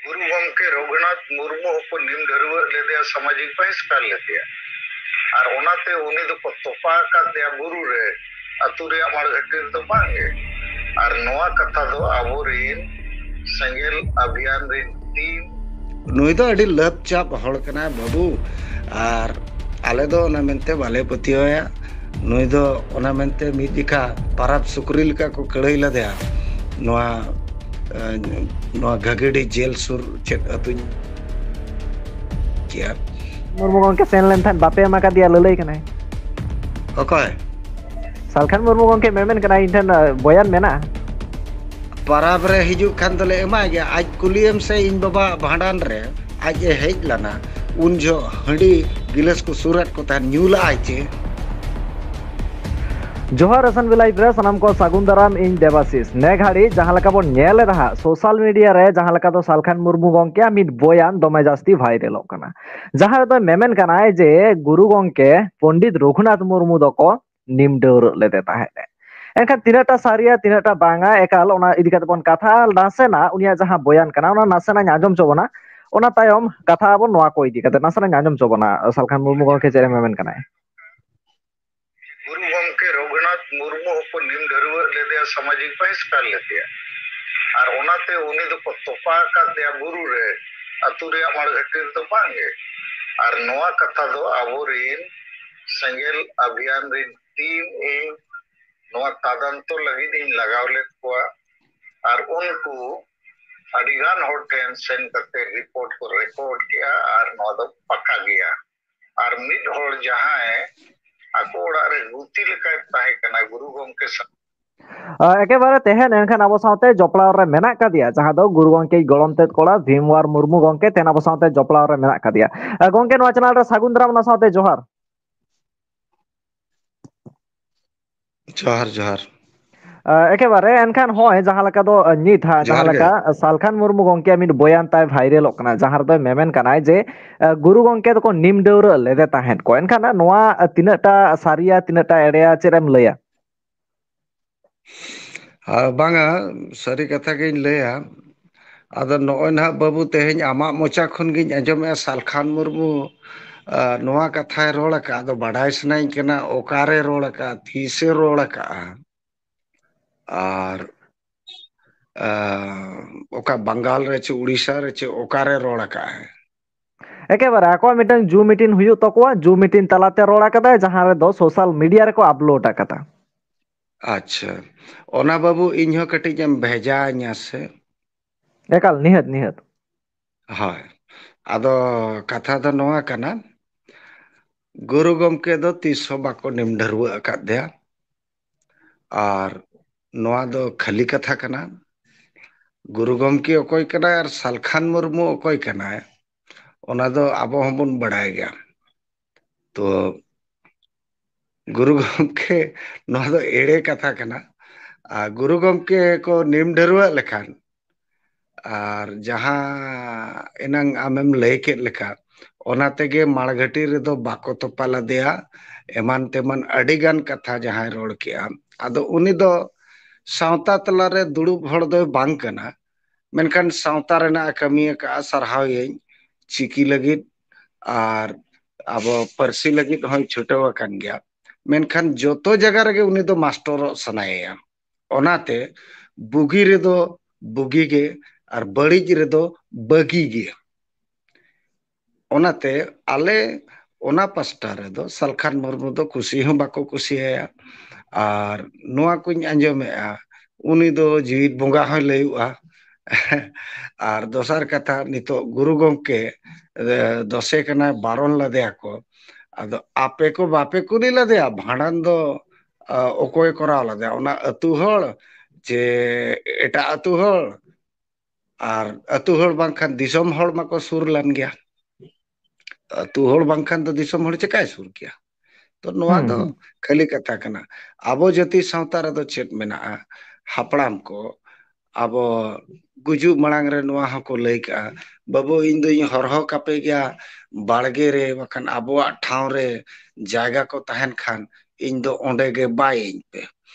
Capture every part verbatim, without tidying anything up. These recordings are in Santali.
ᱜᱩᱨᱩ ᱜᱚᱢᱠᱮ ᱨᱚᱜᱷᱩᱱᱟᱛᱷ ᱢᱩᱨᱢᱩ ᱦᱚᱸᱠᱚ ᱱᱤᱢ ᱰᱷᱟᱹᱨᱣᱟᱹᱜ ᱞᱮᱫᱮᱭᱟ, ᱥᱟᱢᱟᱡᱤᱠ ᱵᱟᱦᱤᱥᱠᱟᱨ ᱞᱮᱫᱮᱭᱟ᱾ ᱟᱨ ᱚᱱᱟᱛᱮ ᱩᱱᱤ ᱫᱚᱠᱚ ᱛᱚᱯᱟ ᱟᱠᱟᱫᱮᱭᱟ ᱵᱩᱨᱩ ᱨᱮ, ᱟᱹᱛᱩ ᱨᱮᱭᱟᱜ ᱢᱟᱲ ᱜᱷᱟᱹᱴᱤ ᱨᱮᱫᱚ ᱵᱟᱝ ᱜᱮ᱾ ᱟᱨ ᱱᱚᱣᱟ ᱠᱟᱛᱷᱟ ᱫᱚ ᱟᱵᱚᱨᱮᱱ ᱥᱮᱸᱜᱮᱞ ᱚᱵᱷᱤᱭᱟᱱ ᱨᱮᱱ ᱴᱤᱢ ᱱᱩᱭ ᱫᱚ ᱟᱹᱰᱤ ᱞᱟᱹᱯ ᱪᱟᱯ ᱦᱚᱲ ᱠᱟᱱᱟᱭ ᱵᱟᱹᱵᱩ, ᱟᱨ ᱟᱞᱮ ᱫᱚ ᱚᱱᱟ ᱢᱮᱱᱛᱮ ᱵᱟᱞᱮ ᱯᱟᱹᱛᱭᱟᱹᱣᱟᱭᱟ᱾ ᱱᱩᱭ ᱫᱚ ᱚᱱᱟ ᱢᱮᱱᱛᱮ ᱢᱤᱫ ᱡᱮᱠᱷᱟ ᱯᱟᱨᱟᱵᱽ ᱥᱩᱠᱨᱤ ᱞᱮᱠᱟ ᱠᱚ ᱠᱟᱹᱲᱟᱹᱭ ᱞᱮᱫᱮᱭᱟ ᱱᱚᱣᱟ, ᱮ, ᱱᱚᱣᱟ ᱜᱷᱟᱹᱜᱟᱹᱰᱤ ᱡᱮᱞ ᱥᱩᱨ ᱪᱮᱫ ᱟᱹᱛᱩᱧ ᱠᱮᱭᱟ᱾ ᱢᱩᱨᱢᱩ ᱜᱚᱢᱠᱮ ᱥᱮᱱ ᱞᱮᱱ ᱛᱟᱦᱮᱸᱫ, ᱵᱟᱯᱮ ᱮᱢ ᱟᱠᱟᱫᱮᱭᱟ, ᱞᱟᱹᱞᱟᱹᱭ ᱠᱟᱱᱟᱭ᱾ ᱚᱠᱚᱭ? ᱥᱟᱞᱠᱷᱟᱱ ᱢᱩᱨᱢᱩ ᱜᱚᱢᱠᱮ ᱢᱮᱢᱮᱱ ᱠᱟᱱᱟᱭ, ᱤᱧ ᱴᱷᱮᱱ, ᱮ, ᱵᱚᱭᱟᱱ ᱢᱮᱱᱟᱜᱼᱟ᱾ ᱯᱟᱨᱟᱵᱽ ᱨᱮ ᱦᱤᱡᱩᱜ ᱠᱷᱟᱱ ᱫᱚᱞᱮ ᱮᱢᱟᱭ ᱜᱮᱭᱟ᱾ ᱟᱡ ᱠᱩᱞᱤᱭᱮᱢ ᱥᱮ, ᱤᱧ ᱵᱟᱵᱟ ᱵᱷᱟᱸᱰᱟᱱ ᱨᱮ ᱟᱡ ᱮ ᱦᱮᱡ ᱞᱮᱱᱟ, ᱩᱱ ᱡᱚᱦᱚᱜ ᱦᱟᱺᱰᱤ ᱜᱤᱞᱟᱹᱥ ᱠᱚ ᱥᱩᱨ ᱟᱫ ᱠᱚ ᱛᱟᱦᱮᱸᱫ, ᱧᱩ ᱞᱟᱜᱼᱟᱭ ᱪᱮ? ᱡᱚᱦᱟᱨ ᱮᱥ ᱮᱱ ᱵᱤ ᱞᱟᱭᱤᱵᱷ ᱨᱮ ᱥᱟᱱᱟᱢ ᱠᱚ ᱥᱟᱹᱜᱩᱱ ᱫᱟᱨᱟᱢ, ᱤᱧ ᱫᱮᱵᱟᱥᱤᱥ᱾ ᱱᱮ ᱜᱷᱟᱹᱲᱤ ᱡᱟᱦᱟᱸ ᱞᱮᱠᱟ ᱵᱚᱱ ᱧᱮᱞ ᱮᱫᱟ ᱦᱟᱸᱜ, ᱥᱳᱥᱟᱞ ᱢᱤᱰᱤᱭᱟ ᱨᱮ ᱡᱟᱦᱟᱸ ᱞᱮᱠᱟ ᱫᱚ ᱥᱟᱞᱠᱷᱟᱱ ᱢᱩᱨᱢᱩ ᱜᱚᱢᱠᱮᱭᱟᱜ ᱢᱤᱫ ᱵᱚᱭᱟᱱ ᱫᱚᱢᱮ ᱡᱟᱹᱥᱛᱤ ᱵᱷᱟᱭᱨᱟᱞᱚᱜ ᱠᱟᱱᱟ, ᱡᱟᱦᱟᱸ ᱨᱮᱫᱚ ᱢᱮᱢᱮᱱ ᱠᱟᱱᱟᱭ ᱡᱮ ᱜᱩᱨᱩ ᱜᱚᱢᱠᱮ ᱯᱚᱱᱰᱤᱛ ᱨᱚᱜᱷᱩᱱᱟᱛᱷ ᱢᱩᱨᱢᱩ ᱫᱚᱠᱚ ᱱᱤᱢ ᱰᱟᱹᱣᱨᱟᱹᱜ ᱞᱮᱫᱮ ᱛᱟᱦᱮᱸᱫ ᱮ᱾ ᱮᱱᱠᱷᱟᱱ ᱛᱤᱱᱟᱹᱜ ᱴᱟ ᱥᱟᱹᱨᱤᱭᱟ, ᱛᱤᱱᱟᱹᱜ ᱴᱟ ᱵᱟᱝᱟ, ᱮᱠᱟᱞ ᱚᱱᱟ ᱤᱫᱤ ᱠᱟᱛᱮ ᱵᱚᱱ ᱠᱟᱛᱷᱟᱜᱼᱟ᱾ ᱱᱟᱥᱮᱱᱟᱜ ᱩᱱᱤᱭᱟᱜ ᱡᱟᱦᱟᱸ ᱵᱚᱭᱟᱱ ᱠᱟᱱᱟ, ᱚᱱᱟ ᱱᱟᱥᱮᱱᱟᱜ ᱤᱧ ᱟᱸᱡᱚᱢ ᱦᱚᱪᱚ ᱵᱚᱱᱟ᱾ ᱚᱱᱟ ᱛᱟᱭᱚᱢ ᱠᱟᱛᱷᱟ ᱟᱵᱚᱱ ᱱᱚᱣᱟ ᱠᱚ ᱤᱫᱤ ᱠᱟᱛᱮ᱾ ᱱᱟᱥᱮᱱᱟᱜ ᱤᱧ ᱟᱸᱡᱚᱢ ᱦᱚᱪᱚ ᱵᱚᱱᱟ, ᱥᱟᱞᱠᱷᱟᱱ ᱢᱩᱨᱢᱩ ᱜᱚᱢᱠᱮ ᱪᱮᱫ ᱮ ᱢᱮᱢᱮᱱ ᱠᱟᱱᱟᱭ᱾ ᱜᱩᱨᱩ ᱜᱚᱢᱠᱮ ᱨᱚᱜᱷᱩᱱᱟᱛᱷ ᱢᱩᱨᱢᱩ ᱦᱚᱸᱠᱚ ᱱᱤᱢ ᱰᱷᱟᱹᱨᱣᱟᱹᱜ ᱞᱮᱫᱮᱭᱟ, ᱥᱟᱢᱟᱡᱤᱠ ᱵᱟᱦᱤᱥᱠᱟᱨ ᱞᱮᱫᱮᱭᱟ᱾ ᱟᱨ ᱚᱱᱟᱛᱮ ᱩᱱᱤ ᱫᱚᱠᱚ ᱛᱚᱯᱟ ᱟᱠᱟᱫᱮᱭᱟ ᱵᱩᱨᱩ ᱨᱮ, ᱟᱹᱛᱩ ᱨᱮᱭᱟᱜ ᱢᱟᱲ ᱜᱷᱟᱹᱴᱤ ᱨᱮᱫᱚ ᱵᱟᱝ ᱜᱮ᱾ ᱟᱨ ᱱᱚᱣᱟ ᱠᱟᱛᱷᱟ ᱫᱚ ᱟᱵᱚᱨᱮᱱ ᱥᱮᱸᱜᱮᱞ ᱚᱵᱷᱤᱭᱟᱱ ᱨᱮᱱ ᱴᱤᱢ ᱤᱧ ᱱᱚᱣᱟ ᱛᱟᱫᱟᱱᱛᱚ ᱞᱟᱹᱜᱤᱫ ᱤᱧ ᱞᱟᱜᱟᱣ ᱞᱮᱫ ᱠᱚᱣᱟ᱾ ᱟᱨ ᱩᱱᱠᱩ ᱟᱹᱰᱤᱜᱟᱱ ᱦᱚᱲ ᱴᱷᱮᱱ ᱥᱮᱱ ᱠᱟᱛᱮ ᱨᱤᱯᱳᱨᱴ ᱠᱚ ᱨᱮᱠᱚᱨᱰ ᱠᱮᱜᱼᱟ ᱟᱨ ᱱᱚᱣᱟ ᱫᱚ ᱯᱟᱠᱟ ᱜᱮᱭᱟ᱾ ᱟᱨ ᱢᱤᱫ ᱦᱚᱲ ᱡᱟᱦᱟᱸᱭ ᱟᱠᱚ ᱚᱲᱟᱜ ᱨᱮ ᱜᱩᱛᱤ ᱞᱮᱠᱟᱭ ᱛᱟᱦᱮᱸ ᱠᱟᱱᱟ ᱜᱩᱨᱩ ᱜᱚᱢᱠᱮ ᱥᱟᱶ᱾ ᱟ, ᱮᱠᱮᱵᱟᱨᱮ ᱛᱮᱦᱮᱧ ᱮᱱᱠᱷᱟᱱ ᱟᱵᱚ ᱥᱟᱶᱛᱮ ᱡᱚᱯᱲᱟᱣ ᱨᱮ ᱢᱮᱱᱟᱜ ᱠᱟᱫᱮᱭᱟ, ᱡᱟᱦᱟᱸ ᱫᱚ ᱜᱩᱨᱩ ᱜᱚᱢᱠᱮ ᱜᱚᱲᱚᱢ ᱛᱮᱫ ᱠᱚᱲᱟ ᱵᱷᱤᱢᱣᱟᱨ ᱢᱩᱨᱢᱩ ᱜᱚᱢᱠᱮ ᱛᱮᱦᱮᱧ ᱟᱵᱚ ᱥᱟᱶᱛᱮ ᱡᱚᱯᱲᱟᱣ ᱨᱮ ᱢᱮᱱᱟᱜ ᱠᱟᱫᱮᱭᱟ᱾ ᱟ, ᱜᱚᱢᱠᱮ, ᱱᱚᱣᱟ ᱪᱮᱱᱮᱞ ᱨᱮ ᱥᱟᱹᱜᱩᱱ ᱫᱟᱨᱟᱢ, ᱚᱱᱟ ᱥᱟᱶᱛᱮ ᱡᱚᱦᱟᱨ᱾ ᱡᱚᱦᱟᱨ, ᱡᱚᱦᱟᱨ᱾ ᱟ, ᱮᱠᱮᱵᱟᱨᱮ, ᱮᱱᱠᱷᱟᱱ ᱦᱚᱸᱜᱼᱚᱭ ᱡᱟᱦᱟᱸ ᱞᱮᱠᱟ ᱫᱚ, ᱟ, ᱱᱤᱛ ᱦᱟᱸᱜ ᱡᱟᱦᱟᱸ ᱡᱚᱦᱟᱨ ᱜᱮ᱾ ᱞᱮᱠᱟ, ᱟ, ᱥᱟᱞᱠᱷᱟᱱ ᱢᱩᱨᱢᱩ ᱜᱚᱢᱠᱮᱭᱟᱜ ᱢᱤᱫ ᱵᱚᱭᱟᱱ ᱛᱟᱭ ᱵᱷᱟᱭᱨᱟᱞᱚᱜ ᱠᱟᱱᱟ, ᱡᱟᱦᱟᱸ ᱨᱮᱫᱚᱭ ᱢᱮᱢᱮᱱ ᱠᱟᱱᱟᱭ ᱡᱮ, ᱟ, ᱜᱩᱨᱩ ᱜᱚᱢᱠᱮ ᱫᱚᱠᱚ ᱱᱤᱢ ᱰᱟᱹᱣᱨᱟᱹᱜ ᱞᱮᱫᱮ ᱛᱟᱦᱮᱸᱫ ᱠᱚ᱾ ᱮᱱᱠᱷᱟᱱ ᱱᱚᱣᱟ, ᱟ, ᱛᱤᱱᱟᱹᱜ ᱴᱟ ᱥᱟᱹᱨᱤᱭᱟ, ᱛᱤᱱᱟᱹᱜ ᱴᱟ ᱮᱲᱮᱭᱟ, ᱪᱮᱫ ᱮᱢ ᱞᱟᱹᱭᱟ? ᱟ, ᱵᱟᱝᱟ, ᱥᱟᱹᱨᱤ ᱠᱟᱛᱷᱟ ᱜᱤᱧ ᱞᱟᱹᱭᱟ᱾ ᱟᱫᱚ ᱱᱚᱜᱼᱚᱭ ᱱᱟᱦᱟᱜ ᱵᱟᱹᱵᱩ, ᱛᱮᱦᱮᱧ ᱟᱢᱟᱜ ᱢᱚᱪᱟ ᱠᱷᱚᱱ ᱜᱤᱧ ᱟᱸᱡᱚᱢᱮᱜᱼᱟ, ᱥᱟᱞᱠᱷᱟᱱ ᱢᱩᱨᱢᱩ, ᱟ, ᱱᱚᱣᱟ ᱠᱟᱛᱷᱟᱭ ᱨᱚᱲ ᱟᱠᱟᱫ᱾ ᱟᱫᱚ ᱵᱟᱰᱟᱭ ᱥᱟᱱᱟᱧ ᱠᱟᱱᱟ, ᱚᱠᱟᱨᱮ ᱨᱚᱲ ᱟᱠᱟᱫ, ᱛᱤᱥᱮ ᱨᱚᱲ ᱟᱠᱟᱫᱼᱟ? ᱟᱨ, ᱟ, ᱚᱠᱟ ᱵᱟᱝᱜᱟᱞ ᱨᱮ ᱪᱮ ᱩᱲᱤᱥᱥᱟ ᱨᱮ ᱪᱮ ᱚᱠᱟᱨᱮ ᱨᱚᱲ ᱟᱠᱟᱫᱼᱟᱭ? ᱮᱠᱮᱵᱟᱨᱮ ᱟᱠᱚᱣᱟᱜ ᱢᱤᱫᱴᱟᱝ ᱡᱩᱢ ᱢᱤᱴᱤᱝ ᱦᱩᱭᱩᱜ ᱛᱟᱠᱚᱣᱟ, ᱡᱩᱢ ᱢᱤᱴᱤᱝ ᱛᱟᱞᱟᱛᱮ ᱨᱚᱲ ᱟᱠᱟᱫᱟᱭ, ᱡᱟᱦᱟᱸ ᱨᱮᱫᱚ ᱥᱳᱥᱟᱞ ᱢᱤᱰᱤᱭᱟ ᱨᱮᱠᱚ ᱟᱯᱞᱳᱰ ᱟᱠᱟᱫᱟ᱾ ᱟᱪᱪᱷᱟ, ᱚᱱᱟ ᱵᱟᱹᱵᱩ ᱤᱧ ᱦᱚᱸ ᱠᱟᱹᱴᱤᱡ ᱮᱢ ᱵᱷᱮᱡᱟ ᱟᱹᱧᱟ ᱥᱮ? ᱮᱠᱟᱞ, ᱱᱤᱦᱟᱹᱛ, ᱱᱤᱦᱟᱹᱛ᱾ ᱦᱳᱭ, ᱟᱫᱚ ᱠᱟᱛᱷᱟ ᱫᱚ ᱱᱚᱣᱟ ᱠᱟᱱᱟ, ᱜᱩᱨᱩ ᱜᱚᱢᱠᱮ ᱫᱚ ᱛᱤᱥ ᱦᱚᱸ ᱵᱟᱠᱚ ᱱᱤᱢ ᱰᱷᱟᱹᱨᱣᱟᱹᱜ ᱟᱠᱟᱫ ᱫᱮᱭᱟ᱾ ᱟᱨ ᱱᱚᱣᱟ ᱫᱚ ᱠᱷᱟᱹᱞᱤ ᱠᱟᱛᱷᱟ ᱠᱟᱱᱟ᱾ ᱜᱩᱨᱩ ᱜᱚᱢᱠᱮ ᱚᱠᱚᱭ ᱠᱟᱱᱟᱭ ᱟᱨ ᱥᱟᱞᱠᱷᱟᱱ ᱢᱩᱨᱢᱩ ᱚᱠᱚᱭ ᱠᱟᱱᱟᱭ, ᱚᱱᱟ ᱫᱚ ᱟᱵᱚ ᱦᱚᱸᱵᱚᱱ ᱵᱟᱲᱟᱭ ᱜᱮᱭᱟ᱾ ᱛᱚ ᱜᱩᱨᱩ ᱜᱚᱢᱠᱮ, ᱱᱚᱣᱟ ᱫᱚ ᱮᱲᱮ ᱠᱟᱛᱷᱟ ᱠᱟᱱᱟ᱾ ᱟᱨ ᱜᱩᱨᱩ ᱜᱚᱢᱠᱮ ᱠᱚ ᱱᱤᱢ ᱰᱷᱟᱹᱨᱣᱟᱹᱜ ᱞᱮᱠᱷᱟᱱ, ᱟᱨ ᱡᱟᱦᱟᱸ ᱮᱱᱟᱝ ᱟᱢᱮᱢ ᱞᱟᱹᱭ ᱠᱮᱫ ᱞᱮᱠᱟ, ᱚᱱᱟ ᱛᱮᱜᱮ ᱢᱟᱲᱜᱷᱟᱹᱴᱤ ᱨᱮᱫᱚ ᱵᱟᱠᱚ ᱛᱚᱯᱟ ᱞᱮᱫᱮᱭᱟ, ᱮᱢᱟᱱ ᱛᱮᱢᱟᱱ ᱟᱹᱰᱤ ᱜᱟᱱ ᱠᱟᱛᱷᱟ ᱡᱟᱦᱟᱸᱭ ᱨᱚᱲ ᱠᱮᱜᱼᱟ᱾ ᱟᱫᱚ ᱩᱱᱤ ᱫᱚ ᱥᱟᱶᱛᱟ ᱛᱟᱞᱟᱨᱮ ᱫᱩᱲᱩᱵ ᱦᱚᱲ ᱫᱚᱭ ᱵᱟᱝ ᱠᱟᱱᱟ, ᱢᱮᱱᱠᱷᱟᱱ ᱥᱟᱶᱛᱟ ᱨᱮᱱᱟᱜ ᱮ ᱠᱟᱹᱢᱤ ᱟᱠᱟᱫᱼᱟ, ᱥᱟᱨᱦᱟᱣ ᱮᱭᱟᱹᱧ᱾ ᱪᱤᱠᱤ ᱞᱟᱹᱜᱤᱫ ᱟᱨ ᱟᱵᱚ ᱯᱟᱹᱨᱥᱤ ᱞᱟᱹᱜᱤᱫ ᱦᱚᱸᱭ ᱪᱷᱩᱴᱟᱹᱣ ᱟᱠᱟᱱ ᱜᱮᱭᱟ, ᱢᱮᱱᱠᱷᱟᱱ ᱡᱚᱛᱚ ᱡᱟᱭᱜᱟ ᱨᱮᱜᱮ ᱩᱱᱤ ᱫᱚ ᱢᱟᱥᱴᱚᱨᱚᱜ ᱥᱟᱱᱟᱭᱮᱭᱟ᱾ ᱚᱱᱟᱛᱮ ᱵᱩᱜᱤ ᱨᱮᱫᱚ ᱵᱩᱜᱤ ᱜᱮ ᱟᱨ ᱵᱟᱹᱲᱤᱡ ᱨᱮᱫᱚ ᱵᱟᱹᱜᱤ ᱜᱮ᱾ ᱚᱱᱟᱛᱮ ᱟᱞᱮ ᱚᱱᱟ ᱯᱟᱥᱴᱟ ᱨᱮᱫᱚ ᱥᱟᱞᱠᱷᱟᱱ ᱢᱩᱨᱢᱩ ᱫᱚ ᱠᱩᱥᱤ ᱦᱚᱸ ᱵᱟᱠᱚ ᱠᱩᱥᱤᱭᱟᱭᱟ᱾ ᱟᱨ ᱱᱚᱣᱟ ᱠᱚᱧ ᱟᱸᱡᱚᱢᱮᱜᱼᱟ, ᱩᱱᱤ ᱫᱚ ᱡᱤᱣᱤᱫ ᱵᱚᱸᱜᱟ ᱦᱚᱸᱭ ᱞᱟᱹᱭᱚᱜᱼᱟ᱾ ᱟᱨ ᱫᱚᱥᱟᱨ ᱠᱟᱛᱷᱟ, ᱱᱤᱛᱚᱜ ᱜᱩᱨᱩ ᱜᱚᱢᱠᱮ, ᱮ, ᱫᱚᱥᱮ ᱠᱟᱱᱟᱭ, ᱵᱟᱨᱚᱱ ᱞᱮᱫᱮᱭᱟ ᱠᱚ᱾ ᱟᱫᱚ ᱟᱯᱮ ᱠᱚ ᱵᱟᱯᱮ ᱠᱩᱞᱤ ᱞᱮᱫᱮᱭᱟ, ᱵᱷᱟᱸᱰᱟᱱ ᱫᱚ, ᱟ, ᱚᱠᱚᱭ ᱠᱚᱨᱟᱣ ᱞᱮᱫᱮᱭᱟ? ᱚᱱᱟ ᱟᱹᱛᱩ ᱦᱚᱲ ᱪᱮ ᱮᱴᱟᱜ ᱟᱹᱛᱩ ᱦᱚᱲ? ᱟᱨ ᱟᱹᱛᱩ ᱦᱚᱲ ᱵᱟᱝᱠᱷᱟᱱ ᱫᱤᱥᱚᱢ ᱦᱚᱲ ᱢᱟᱠᱚ ᱥᱩᱨ ᱞᱮᱱ ᱜᱮᱭᱟ᱾ ᱟᱹᱛᱩ ᱦᱚᱲ ᱵᱟᱝᱠᱷᱟᱱ ᱫᱚ ᱫᱤᱥᱚᱢ ᱦᱚᱲ ᱪᱮᱠᱟᱭ ᱥᱩᱨ ᱠᱮᱭᱟ? ᱛᱚ ᱱᱚᱣᱟ ᱦᱩᱸ, ᱫᱚ ᱦᱩᱸ᱾ ᱠᱷᱟᱹᱞᱤ ᱠᱟᱛᱷᱟ ᱠᱟᱱᱟ᱾ ᱟᱵᱚ ᱡᱟᱹᱛᱤ ᱥᱟᱶᱛᱟ ᱨᱮᱫᱚ ᱪᱮᱫ ᱢᱮᱱᱟᱜᱼᱟ? ᱦᱟᱯᱲᱟᱢ ᱠᱚ ᱟᱵᱚ ᱜᱩᱡᱩᱜ ᱢᱟᱲᱟᱝ ᱨᱮ ᱱᱚᱣᱟ ᱦᱚᱸᱠᱚ ᱞᱟᱹᱭ ᱠᱟᱜᱼᱟ, "ᱵᱟᱹᱵᱩ, ᱤᱧ ᱫᱚᱧ ᱦᱚᱨᱦᱚ ᱠᱟᱯᱮ ᱜᱮᱭᱟ, ᱵᱟᱲᱜᱮ ᱨᱮ ᱵᱟᱠᱷᱟᱱ ᱟᱵᱚᱣᱟᱜ ᱴᱷᱟᱶ ᱨᱮ ᱡᱟᱭᱜᱟ ᱠᱚ ᱛᱟᱦᱮᱱ ᱠᱷᱟᱱ ᱤᱧ ᱫᱚ ᱚᱸᱰᱮ ᱜᱮ ᱵᱟᱭᱟᱹᱧ ᱯᱮ᱾"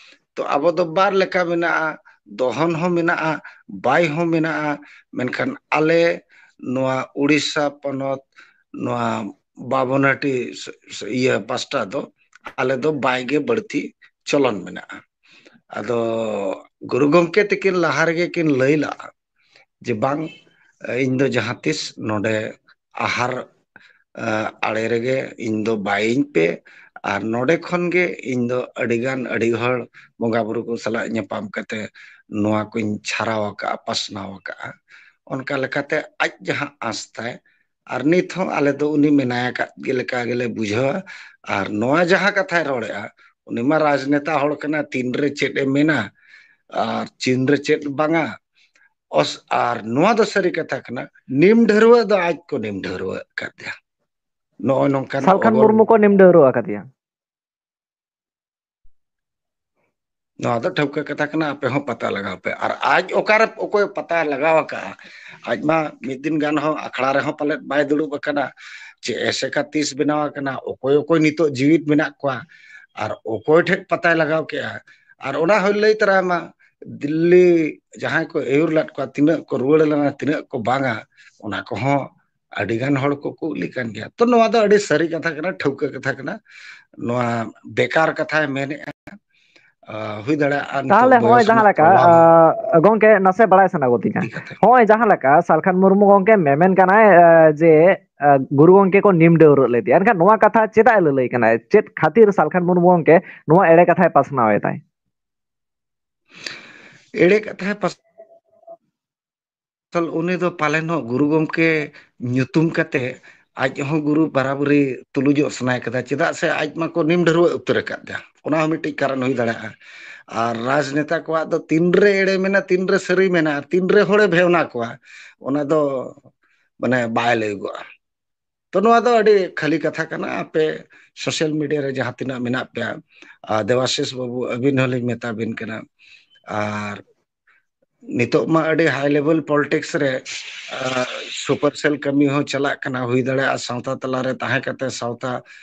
ᱛᱚ ᱟᱵᱚ ᱫᱚ ᱵᱟᱨ ᱞᱮᱠᱟ ᱢᱮᱱᱟᱜᱼᱟ, ᱫᱚᱦᱚᱱ ᱦᱚᱸ ᱢᱮᱱᱟᱜᱼᱟ, ᱵᱟᱭ ᱦᱚᱸ ᱢᱮᱱᱟᱜᱼᱟ, ᱢᱮᱱᱠᱷᱟᱱ ᱟᱞᱮ ᱱᱚᱣᱟ ᱩᱲᱤᱥᱥᱟ ᱯᱚᱱᱚᱛ, ᱱᱚᱣᱟ ᱵᱟᱵᱚᱱᱟᱴᱤ ᱥ-, ᱥ-, ᱤᱭᱟᱹ ᱯᱟᱥᱴᱟ ᱫᱚ ᱟᱞᱮ ᱫᱚ ᱵᱟᱭ ᱜᱮ ᱵᱟᱹᱲᱛᱤ ᱪᱚᱞᱚᱱ ᱢᱮᱱᱟᱜᱼᱟ᱾ ᱟᱫᱚ ᱜᱩᱨᱩ ᱜᱚᱢᱠᱮ ᱛᱟᱹᱠᱤᱱ ᱞᱟᱦᱟ ᱨᱮᱜᱮ ᱠᱤᱱ ᱞᱟᱹᱭ ᱞᱟᱜᱼᱟ ᱡᱮ, "ᱵᱟᱝ, ᱤᱧ ᱫᱚ ᱡᱟᱦᱟᱸ ᱛᱤᱥ ᱱᱚᱰᱮ ᱟᱦᱟᱨ, ᱮ, ᱟᱲᱮ ᱨᱮᱜᱮ ᱤᱧ ᱫᱚ ᱵᱟᱭᱤᱧ ᱯᱮ, ᱟᱨ ᱱᱚᱰᱮ ᱠᱷᱚᱱ ᱜᱮ ᱤᱧ ᱫᱚ ᱟᱹᱰᱤ ᱜᱟᱱ, ᱟᱹᱰᱤ ᱦᱚᱲ ᱵᱚᱸᱜᱟ ᱵᱩᱨᱩ ᱠᱚ ᱥᱟᱞᱟᱜ ᱧᱟᱯᱟᱢ ᱠᱟᱛᱮ ᱱᱚᱣᱟ ᱠᱚᱧ ᱪᱷᱟᱨᱟᱣ ᱟᱠᱟᱫᱼᱟ, ᱯᱟᱥᱱᱟᱣ ᱟᱠᱟᱫᱼᱟ᱾" ᱚᱱᱠᱟ ᱞᱮᱠᱟᱛᱮ ᱟᱡ ᱡᱟᱦᱟᱸ ᱟᱸᱥ ᱛᱟᱭ, ᱟᱨ ᱱᱤᱛ ᱦᱚᱸ ᱟᱞᱮ ᱫᱚ ᱩᱱᱤ ᱢᱮᱱᱟᱭ ᱟᱠᱟᱫ ᱜᱮ ᱞᱮᱠᱟ ᱜᱮᱞᱮ ᱵᱩᱡᱷᱟᱹᱣᱟ᱾ ᱟᱨ ᱱᱚᱣᱟ ᱡᱟᱦᱟᱸ ᱠᱟᱛᱷᱟᱭ ᱨᱚᱲᱮᱫᱼᱟ, ᱩᱱᱤ ᱢᱟ ᱨᱟᱡᱽᱱᱮᱛᱟ ᱦᱚᱲ ᱠᱟᱱᱟ, ᱛᱤᱱᱨᱮ ᱪᱮᱫ ᱮ ᱢᱮᱱᱟ ᱟᱨ ᱪᱤᱱ ᱨᱮ ᱪᱮᱫ ᱵᱟᱝᱟ᱾ ᱚᱥ-, ᱟᱨ ᱱᱚᱣᱟ ᱫᱚ ᱥᱟᱹᱨᱤ ᱠᱟᱛᱷᱟ ᱠᱟᱱᱟ, ᱱᱤᱢ ᱰᱷᱟᱹᱨᱣᱟᱹᱜ ᱫᱚ ᱟᱡ ᱠᱚ ᱱᱤᱢ ᱰᱷᱟᱹᱨᱣᱟᱹᱜ ᱟᱠᱟᱫᱮᱭᱟ᱾ ᱱᱚᱜᱼᱚᱭ ᱱᱚᱝᱠᱟᱱ ᱥᱟᱞᱠᱷᱟᱱ ᱚᱵᱚᱞ ᱢᱩᱨᱢᱩ ᱠᱚ ᱱᱤᱢ ᱰᱷᱟᱹᱣᱨᱟᱹ ᱟᱠᱟᱫᱮᱭᱟ᱾ ᱱᱚᱣᱟ ᱫᱚ ᱴᱷᱟᱹᱣᱠᱟᱹ ᱠᱟᱛᱷᱟ ᱠᱟᱱᱟ, ᱟᱯᱮ ᱦᱚᱸ ᱯᱟᱛᱟ ᱞᱟᱜᱟᱣ ᱯᱮ᱾ ᱟᱨ ᱟᱡ ᱚᱠᱟᱨᱮ ᱚᱠᱚᱭ ᱯᱟᱛᱟ ᱞᱟᱜᱟᱣ ᱟᱠᱟᱫᱼᱟ? ᱟᱡ ᱢᱟ ᱢᱤᱫ ᱫᱤᱱ ᱜᱟᱱ ᱦᱚᱸ ᱟᱠᱷᱲᱟ ᱨᱮᱦᱚᱸ ᱯᱟᱞᱮᱫ ᱵᱟᱭ ᱫᱩᱲᱩᱵ ᱟᱠᱟᱱᱟ᱾ ᱪᱮᱫ ᱮᱥᱮᱠᱟ ᱛᱤᱥ ᱵᱮᱱᱟᱣ ᱟᱠᱟᱱᱟ? ᱚᱠᱚᱭ ᱚᱠᱚᱭ ᱱᱤᱛᱚᱜ ᱡᱤᱣᱤᱫ ᱢᱮᱱᱟᱜ ᱠᱚᱣᱟ? ᱟᱨ ᱚᱠᱚᱭ ᱴᱷᱮᱱ ᱯᱟᱛᱟᱭ ᱞᱟᱜᱟᱣ ᱠᱮᱜᱼᱟ? ᱟᱨ ᱚᱱᱟ ᱦᱚᱸ ᱞᱟᱹᱭ ᱛᱟᱨᱟᱭ ᱢᱟ, ᱫᱤᱞᱞᱤ ᱡᱟᱦᱟᱸᱭ ᱠᱚ ᱟᱹᱭᱩᱨ ᱞᱮᱫ ᱠᱚᱣᱟ, ᱛᱤᱱᱟᱹᱜ ᱠᱚ ᱨᱩᱣᱟᱹᱲ ᱞᱮᱱᱟ, ᱛᱤᱱᱟᱹᱜ ᱠᱚ ᱵᱟᱝᱟ, ᱚᱱᱟ ᱠᱚᱦᱚᱸ ᱟᱹᱰᱤ ᱜᱟᱱ ᱦᱚᱲ ᱠᱚ ᱠᱩᱞᱤ ᱠᱟᱱ ᱜᱮᱭᱟ᱾ ᱛᱚ, ᱱᱚᱣᱟ ᱫᱚ ᱟᱹᱰᱤ ᱥᱟᱹᱨᱤ ᱠᱟᱛᱷᱟ ᱠᱟᱱᱟ, ᱴᱷᱟᱹᱣᱠᱟᱹ ᱠᱟᱛᱷᱟ ᱠᱟᱱᱟ᱾ ᱱᱚᱣᱟ ᱵᱮᱠᱟᱨ ᱠᱟᱛᱷᱟᱭ ᱢᱮᱱᱮᱫᱼᱟ᱾ ᱟ, ᱦᱩᱭ ᱫᱟᱲᱮᱭᱟᱜᱼᱟ ᱱᱤᱛᱚᱜ ᱛᱟᱦᱚᱞᱮ ᱦᱚᱸᱜᱼᱚᱭ ᱵᱚᱭᱚᱥ ᱡᱟᱦᱟᱸ ᱨᱮᱱᱟᱜ ᱞᱮᱠᱟ, ᱯᱨᱚᱵᱷᱟᱵᱽ ᱟ, ᱜᱚᱝᱠᱮ, ᱱᱟᱥᱮ ᱵᱟᱲᱟᱭ ᱥᱟᱱᱟ ᱜᱚᱫᱤᱧᱟ᱾ ᱤᱫᱤ ᱠᱟᱛᱮ᱾ ᱦᱚᱸᱜᱼᱚᱭ ᱡᱟᱦᱟᱸ ᱞᱮᱠᱟ ᱥᱟᱞᱠᱷᱟᱱ ᱢᱩᱨᱢᱩ ᱜᱚᱝᱠᱮ ᱢᱮᱢᱮᱱ ᱠᱟᱱᱟᱭ, ᱟ, ᱡᱮ, ᱟ, ᱜᱩᱨᱩ ᱜᱚᱝᱠᱮ ᱠᱚ ᱱᱤᱢ ᱰᱟᱹᱣᱨᱟᱹᱜ ᱞᱮᱫᱮᱭᱟ, ᱮᱱᱠᱷᱟᱱ ᱱᱚᱣᱟ ᱠᱟᱛᱷᱟ ᱪᱮᱫᱟᱜ ᱮ ᱞᱟᱹᱞᱟᱹᱭ ᱠᱟᱱᱟᱭ? ᱪᱮᱫ ᱠᱷᱟᱹᱛᱤᱨ ᱥᱟᱞᱠᱷᱟᱱ ᱢᱩᱨᱢᱩ ᱜᱚᱝᱠᱮ ᱱᱚᱣᱟ ᱮᱲᱮ ᱠᱟᱛᱷᱟᱭ ᱯᱟᱥᱱᱟᱣ ᱮᱫᱟᱭ? ᱮᱲᱮ ᱠᱟᱛᱷᱟᱭ ᱯᱟᱥ-, ᱩᱱᱤ ᱫᱚ ᱯᱟᱞᱮᱱ ᱦᱚᱸ ᱜᱩᱨᱩ ᱜᱚᱢᱠᱮ ᱧᱩᱛᱩᱢ ᱠᱟᱛᱮ ᱟᱡ ᱦᱚᱸ ᱜᱩᱨᱩ ᱵᱟᱨᱟᱵᱟᱹᱨᱤ ᱛᱩᱞᱩᱡᱚᱜ ᱥᱟᱱᱟᱭ ᱠᱟᱫᱟ, ᱪᱮᱫᱟᱜ ᱥᱮ ᱟᱡ ᱢᱟᱠᱚ ᱱᱤᱢ ᱰᱷᱟᱹᱨᱣᱟᱹᱜ ᱩᱛᱟᱹᱨ ᱟᱠᱟᱫ ᱛᱟᱭᱟ᱾ ᱚᱱᱟ ᱦᱚᱸ ᱢᱤᱫᱴᱤᱡ ᱠᱟᱨᱚᱱ ᱦᱩᱭ ᱫᱟᱲᱮᱭᱟᱜᱼᱟ᱾ ᱟᱨ ᱨᱟᱡᱽᱱᱮᱛᱟ ᱠᱚᱣᱟᱜ ᱫᱚ ᱛᱤᱱᱨᱮ ᱮᱲᱮ ᱢᱮᱱᱟ, ᱛᱤᱱᱨᱮ ᱥᱟᱹᱨᱤ ᱢᱮᱱᱟ, ᱟᱨ ᱛᱤᱱᱨᱮ ᱦᱚᱲᱮ ᱵᱷᱮᱣᱱᱟ ᱠᱚᱣᱟ, ᱚᱱᱟ ᱫᱚ ᱢᱟᱱᱮ ᱵᱟᱭ ᱞᱟᱹᱭᱚᱜᱚᱜᱼᱟ᱾ ᱛᱚ, ᱱᱚᱣᱟ ᱫᱚ ᱟᱹᱰᱤ ᱠᱷᱟᱹᱞᱤ ᱠᱟᱛᱷᱟ ᱠᱟᱱᱟ᱾ ᱟᱯᱮ ᱥᱳᱥᱟᱞ ᱢᱤᱰᱤᱭᱟ ᱨᱮ ᱡᱟᱦᱟᱸ ᱛᱤᱱᱟᱹᱜ ᱢᱮᱱᱟᱜ ᱯᱮᱭᱟ, ᱟᱨ ᱫᱮᱵᱟᱥᱤᱥ ᱵᱟᱹᱵᱩ, ᱟᱹᱵᱤᱱ ᱦᱚᱸᱞᱤᱧ ᱢᱮᱛᱟ ᱵᱤᱱ ᱠᱟᱱᱟ, ᱟᱨ ᱱᱤᱛᱚᱜ ᱢᱟ ᱟᱹᱰᱤ ᱦᱟᱭ ᱞᱮᱵᱮᱞ ᱯᱚᱞᱤᱴᱤᱠᱥ ᱨᱮ, ᱟ, ᱥᱩᱯᱟᱨ ᱥᱮᱞ ᱠᱟᱹᱢᱤ ᱦᱚᱸ ᱪᱟᱞᱟᱜ ᱠᱟᱱᱟ᱾ ᱦᱩᱭ ᱫᱟᱲᱮᱭᱟᱜᱼᱟ ᱥᱟᱶᱛᱟ ᱛᱟᱞᱟᱨᱮ ᱛᱟᱦᱮᱸ ᱠᱟᱛᱮ ᱥᱟᱶᱛᱟ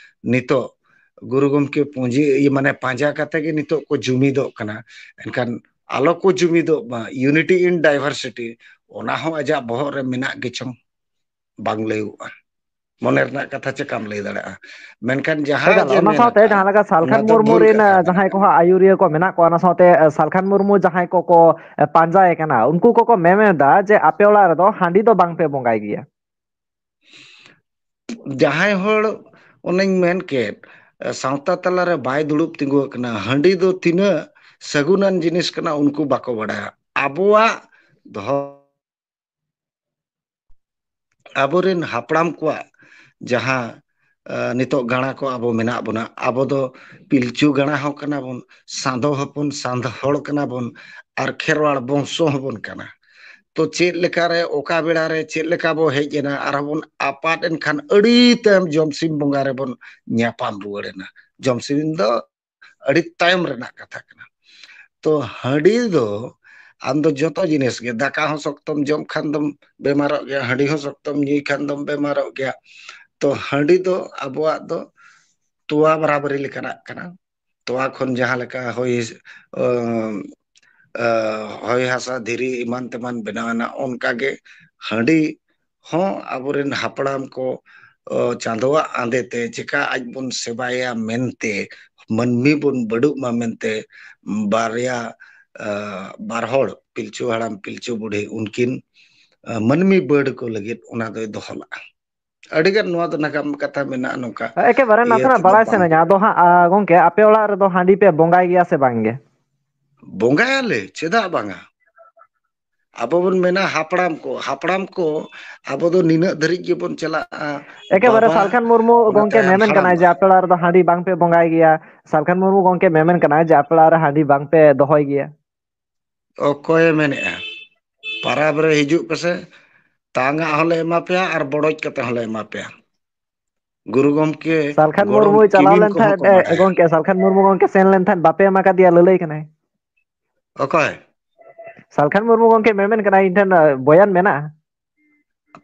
ᱱᱤᱛᱚᱜ ᱜᱩᱨᱩ ᱜᱚᱢᱠᱮ ᱯᱩᱸᱡᱤ, ᱤᱭᱟᱹ, ᱢᱟᱱᱮ ᱯᱟᱸᱡᱟ ᱠᱟᱛᱮ ᱜᱮ ᱱᱤᱛᱚᱜ ᱠᱚ ᱡᱩᱢᱤᱫᱚᱜ ᱠᱟᱱᱟ᱾ ᱮᱱᱠᱷᱟᱱ ᱟᱞᱚ ᱠᱚ ᱡᱩᱢᱤᱫᱚᱜ ᱢᱟ, unity in diversity, ᱚᱱᱟ ᱦᱚᱸ ᱟᱡᱟᱜ ᱵᱚᱦᱚᱜ ᱨᱮ ᱢᱮᱱᱟᱜ ᱜᱮ ᱪᱚᱝ, ᱵᱟᱝ ᱞᱟᱹᱭᱚᱜᱼᱟ᱾ ᱢᱚᱱᱮ ᱨᱮᱱᱟᱜ ᱠᱟᱛᱷᱟ ᱪᱮᱠᱟᱢ ᱞᱟᱹᱭ ᱫᱟᱲᱮᱭᱟᱜᱼᱟ? ᱢᱮᱱᱠᱷᱟᱱ ᱡᱟᱦᱟᱸ ᱮᱠᱟᱞ, ᱡᱮ ᱚᱱᱟ ᱢᱮᱱ ᱥᱟᱶᱛᱮ ᱟᱠᱟᱫ, ᱡᱟᱦᱟᱸ ᱞᱮᱠᱟ ᱚᱱᱟ ᱥᱟᱞᱠᱷᱟᱱ ᱫᱚ ᱢᱩᱨᱢᱩ ᱵᱷᱩᱞ ᱨᱮᱱ, ᱠᱟᱛᱷᱟ ᱟᱸ, ᱠᱟᱱᱟ᱾ ᱡᱟᱦᱟᱸᱭ ᱠᱚ ᱦᱟᱸᱜ ᱟᱹᱭᱩᱨᱤᱭᱟᱹ ᱠᱚ ᱢᱮᱱᱟᱜ ᱠᱚᱣᱟ, ᱚᱱᱟ ᱥᱟᱶᱛᱮ, ᱟᱸ, ᱥᱟᱞᱠᱷᱟᱱ ᱢᱩᱨᱢᱩ ᱡᱟᱦᱟᱸᱭ ᱠᱚᱠᱚ, ᱟᱸ, ᱯᱟᱸᱡᱟᱭᱮ ᱠᱟᱱᱟ, ᱩᱱᱠᱩ ᱠᱚᱠᱚ ᱢᱮᱢᱮᱱ ᱮᱫᱟ ᱡᱮ ᱟᱯᱮ ᱚᱲᱟᱜ ᱨᱮᱫᱚ ᱦᱟᱺᱰᱤ ᱫᱚ ᱵᱟᱝ ᱯᱮ ᱵᱚᱸᱜᱟᱭ ᱜᱮᱭᱟ᱾ ᱡᱟᱦᱟᱸᱭ ᱦᱚᱲ, ᱚᱱᱮᱧ ᱢᱮᱱ ᱠᱮᱫ, ᱥᱟᱶᱛᱟ ᱛᱟᱞᱟᱨᱮ ᱵᱟᱭ ᱫᱩᱲᱩᱵ ᱛᱤᱸᱜᱩ ᱟᱠᱟᱱᱟ, ᱦᱟᱺᱰᱤ ᱫᱚ ᱛᱤᱱᱟᱹᱜ ᱥᱟᱹᱜᱩᱱᱟᱱ ᱡᱤᱱᱤᱥ ᱠᱟᱱᱟ, ᱩᱱᱠᱩ ᱵᱟᱠᱚ ᱵᱟᱲᱟᱭᱟ᱾ ᱟᱵᱚᱣᱟᱜ ᱫᱷᱚ-, ᱟᱵᱚᱨᱮᱱ ᱦᱟᱯᱲᱟᱢ ᱠᱚᱣᱟᱜ ᱡᱟᱦᱟᱸ, ᱟᱸ, ᱱᱤᱛᱚᱜ ᱜᱟᱬᱟ ᱠᱚ ᱟᱵᱚ ᱢᱮᱱᱟᱜ ᱵᱚᱱᱟ, ᱟᱵᱚ ᱫᱚ ᱯᱤᱞᱪᱩ ᱜᱟᱬᱟ ᱦᱚᱸ ᱠᱟᱱᱟ ᱵᱚᱱ, ᱥᱟᱸᱫᱚ ᱦᱚᱯᱚᱱ, ᱥᱟᱸᱫᱚ ᱦᱚᱲ ᱠᱟᱱᱟ ᱵᱚᱱ, ᱟᱨ ᱠᱷᱮᱨᱣᱟᱲ ᱵᱚᱝᱥᱚ ᱦᱚᱸᱵᱚᱱ ᱠᱟᱱᱟ᱾ ᱛᱚ ᱪᱮᱫ ᱞᱮᱠᱟᱨᱮ, ᱚᱠᱟ ᱵᱮᱲᱟ ᱨᱮ ᱪᱮᱫ ᱞᱮᱠᱟ ᱵᱚ ᱦᱮᱡ ᱮᱱᱟ, ᱟᱨᱦᱚᱸ ᱵᱚᱱ ᱟᱯᱟᱫ ᱮᱱᱠᱷᱟᱱ ᱟᱹᱰᱤ ᱛᱟᱭᱚᱢ ᱡᱚᱢᱥᱤᱢ ᱵᱚᱸᱜᱟ ᱨᱮᱵᱚᱱ ᱧᱟᱯᱟᱢ ᱨᱩᱣᱟᱹᱲ ᱮᱱᱟ᱾ ᱡᱚᱢᱥᱤᱢ ᱫᱚ ᱟᱹᱰᱤ ᱛᱟᱭᱚᱢ ᱨᱮᱱᱟᱜ ᱠᱟᱛᱷᱟ ᱠᱟᱱᱟ᱾ ᱛᱚ ᱦᱟᱺᱰᱤ ᱫᱚ ᱟᱢ ᱫᱚ ᱡᱚᱛᱚ ᱡᱤᱱᱤᱥ ᱜᱮ, ᱫᱟᱠᱟ ᱦᱚᱸ ᱥᱚᱠᱛᱚᱢ ᱡᱚᱢ ᱠᱷᱟᱱ ᱫᱚᱢ ᱵᱮᱢᱟᱨᱚᱜ ᱜᱮᱭᱟ, ᱦᱟᱺᱰᱤ ᱦᱚᱸ ᱥᱚᱠᱛᱚᱢ ᱧᱩᱭ ᱠᱷᱟᱱ ᱫᱚᱢ ᱵᱮᱢᱟᱨᱚᱜ ᱜᱮᱭᱟ᱾ ᱛᱚ ᱦᱟᱺᱰᱤ ᱫᱚ ᱟᱵᱚᱣᱟᱜ ᱫᱚ ᱛᱚᱣᱟ ᱵᱟᱨᱟᱵᱟᱨᱤ ᱞᱮᱠᱟᱱᱟᱜ ᱠᱟᱱᱟ᱾ ᱛᱚᱣᱟ ᱠᱷᱚᱱ ᱡᱟᱦᱟᱸ ᱞᱮᱠᱟ ᱦᱚᱭ, ᱟᱸ, ᱟᱸ, ᱦᱚᱭ ᱦᱟᱥᱟ ᱫᱷᱤᱨᱤ ᱮᱢᱟᱱ ᱛᱮᱢᱟᱱ ᱵᱮᱱᱟᱣ ᱮᱱᱟ, ᱚᱱᱠᱟ ᱜᱮ ᱦᱟᱺᱰᱤ ᱦᱚᱸ ᱟᱵᱚᱨᱮᱱ ᱦᱟᱯᱲᱟᱢ ᱠᱚ, ᱚ, ᱪᱟᱸᱫᱳᱣᱟᱜ ᱟᱸᱫᱮ ᱛᱮ ᱪᱮᱠᱟ ᱟᱡ ᱵᱚᱱ ᱥᱮᱵᱟᱭᱟ ᱢᱮᱱᱛᱮ, ᱢᱟᱹᱱᱢᱤ ᱵᱚᱱ ᱵᱟᱹᱰᱩᱜ ᱢᱟ ᱢᱮᱱᱛᱮ, ᱵᱟᱨᱭᱟ, ᱟ, ᱵᱟᱨ ᱦᱚᱲ, ᱯᱤᱞᱪᱩ ᱦᱟᱲᱟᱢ, ᱯᱤᱞᱪᱩ ᱵᱩᱰᱷᱤ, ᱩᱱᱠᱤᱱ, ᱟ, ᱢᱟᱹᱱᱢᱤ ᱵᱟᱹᱰ ᱠᱚ ᱞᱟᱹᱜᱤᱫ ᱚᱱᱟ ᱫᱚᱭ ᱫᱚᱦᱚ ᱞᱟᱜᱼᱟ᱾ ᱟᱹᱰᱤᱜᱟᱱ ᱱᱚᱣᱟ ᱫᱚ ᱱᱟᱜᱟᱢ ᱠᱟᱛᱷᱟ ᱢᱮᱱᱟᱜᱼᱟ ᱱᱚᱝᱠᱟ᱾ ᱮᱠᱮᱵᱟᱨᱮ ᱤᱭᱟᱹ ᱱᱟᱥᱮᱱᱟᱜ ᱛᱮᱫᱚ ᱵᱟᱲᱟᱭ ᱵᱟᱝ᱾ ᱥᱟᱱᱟᱧᱟ᱾ ᱟᱫᱚ ᱦᱟᱸᱜ, ᱟ, ᱜᱚᱝᱠᱮ, ᱟᱯᱮ ᱚᱲᱟᱜ ᱨᱮᱫᱚ ᱦᱟᱺᱰᱤ ᱯᱮ ᱵᱚᱸᱜᱟᱭ ᱜᱮᱭᱟ ᱥᱮ ᱵᱟᱝ ᱜᱮ? ᱵᱚᱸᱜᱟᱭᱟᱞᱮ, ᱪᱮᱫᱟᱜ ᱵᱟᱝᱟ? ᱟᱵᱚ ᱵᱚᱱ ᱢᱮᱱᱟ ᱦᱟᱯᱲᱟᱢ ᱠᱚ, ᱦᱟᱯᱲᱟᱢ ᱠᱚ ᱟᱵᱚ ᱫᱚ ᱱᱤᱱᱟᱹᱜ ᱫᱷᱟᱹᱨᱤᱡ ᱜᱮᱵᱚᱱ ᱪᱟᱞᱟᱜᱼᱟ᱾ ᱮᱠᱮᱵᱟᱨᱮ ᱵᱟᱵᱟ, ᱥᱟᱞᱠᱷᱟᱱ ᱢᱩᱨᱢᱩ ᱚᱱᱟᱛᱮ ᱜᱚᱝᱠᱮ ᱟᱢ ᱢᱮᱢᱮᱱ ᱦᱟᱲᱟᱢ ᱠᱟᱱᱟᱭ ᱡᱮ ᱢᱟ᱾ ᱟᱯᱮ ᱚᱲᱟᱜ ᱨᱮᱫᱚ ᱦᱟᱺᱰᱤ ᱵᱟᱝ ᱯᱮ ᱵᱚᱸᱜᱟᱭ ᱜᱮᱭᱟ᱾ ᱥᱟᱞᱠᱷᱟᱱ ᱢᱩᱨᱢᱩ ᱜᱚᱝᱠᱮ ᱢᱮᱢᱮᱱ ᱠᱟᱱᱟᱭ ᱡᱮ ᱟᱯᱮ ᱚᱲᱟᱜ ᱨᱮ ᱦᱟᱺᱰᱤ ᱵᱟᱝ ᱯᱮ ᱫᱚᱦᱚᱭ ᱜᱮᱭᱟ᱾ ᱚᱠᱚᱭᱮ ᱢᱮᱱᱮᱜᱼᱟ? ᱯᱟᱨᱟᱵᱽ ᱨᱮ ᱦᱤᱡᱩᱜ ᱯᱮᱥᱮ, ᱛᱟᱝᱟᱜ ᱦᱚᱸᱞᱮ ᱮᱢᱟ ᱯᱮᱭᱟ ᱟᱨ ᱵᱚᱰᱚᱡ ᱠᱟᱛᱮ ᱦᱚᱸᱞᱮ ᱮᱢᱟ ᱯᱮᱭᱟ᱾ ᱜᱩᱨᱩ ᱜᱚᱢᱠᱮ ᱥᱟᱞᱠᱷᱟᱱ ᱜᱚᱲᱚᱢ ᱢᱩᱨᱢᱩᱭ ᱪᱟᱞᱟᱣ ᱠᱤᱢᱤᱱ ᱞᱮᱱ ᱠᱚᱦᱚᱸ ᱛᱟᱦᱮᱸᱫ, ᱠᱚ ᱮ, ᱵᱟᱰᱟᱭᱟ᱾ ᱜᱚᱝᱠᱮ, ᱥᱟᱞᱠᱷᱟᱱ ᱢᱩᱨᱢᱩ ᱜᱚᱝᱠᱮ ᱥᱮᱱ ᱞᱮᱱ ᱛᱟᱦᱮᱸᱫ, ᱵᱟᱯᱮ ᱮᱢᱟ ᱠᱟᱫᱮᱭᱟ, ᱞᱟᱹᱞᱟᱹᱭ ᱠᱟᱱᱟᱭ᱾ ᱚᱠᱚᱭ? ᱥᱟᱞᱠᱷᱟᱱ ᱢᱩᱨᱢᱩ ᱜᱚᱝᱠᱮ ᱢᱮᱢᱮᱱ ᱠᱟᱱᱟᱭ, ᱤᱧ ᱴᱷᱮᱱ, ᱮ, ᱵᱚᱭᱟᱱ ᱢᱮᱱᱟᱜᱼᱟ᱾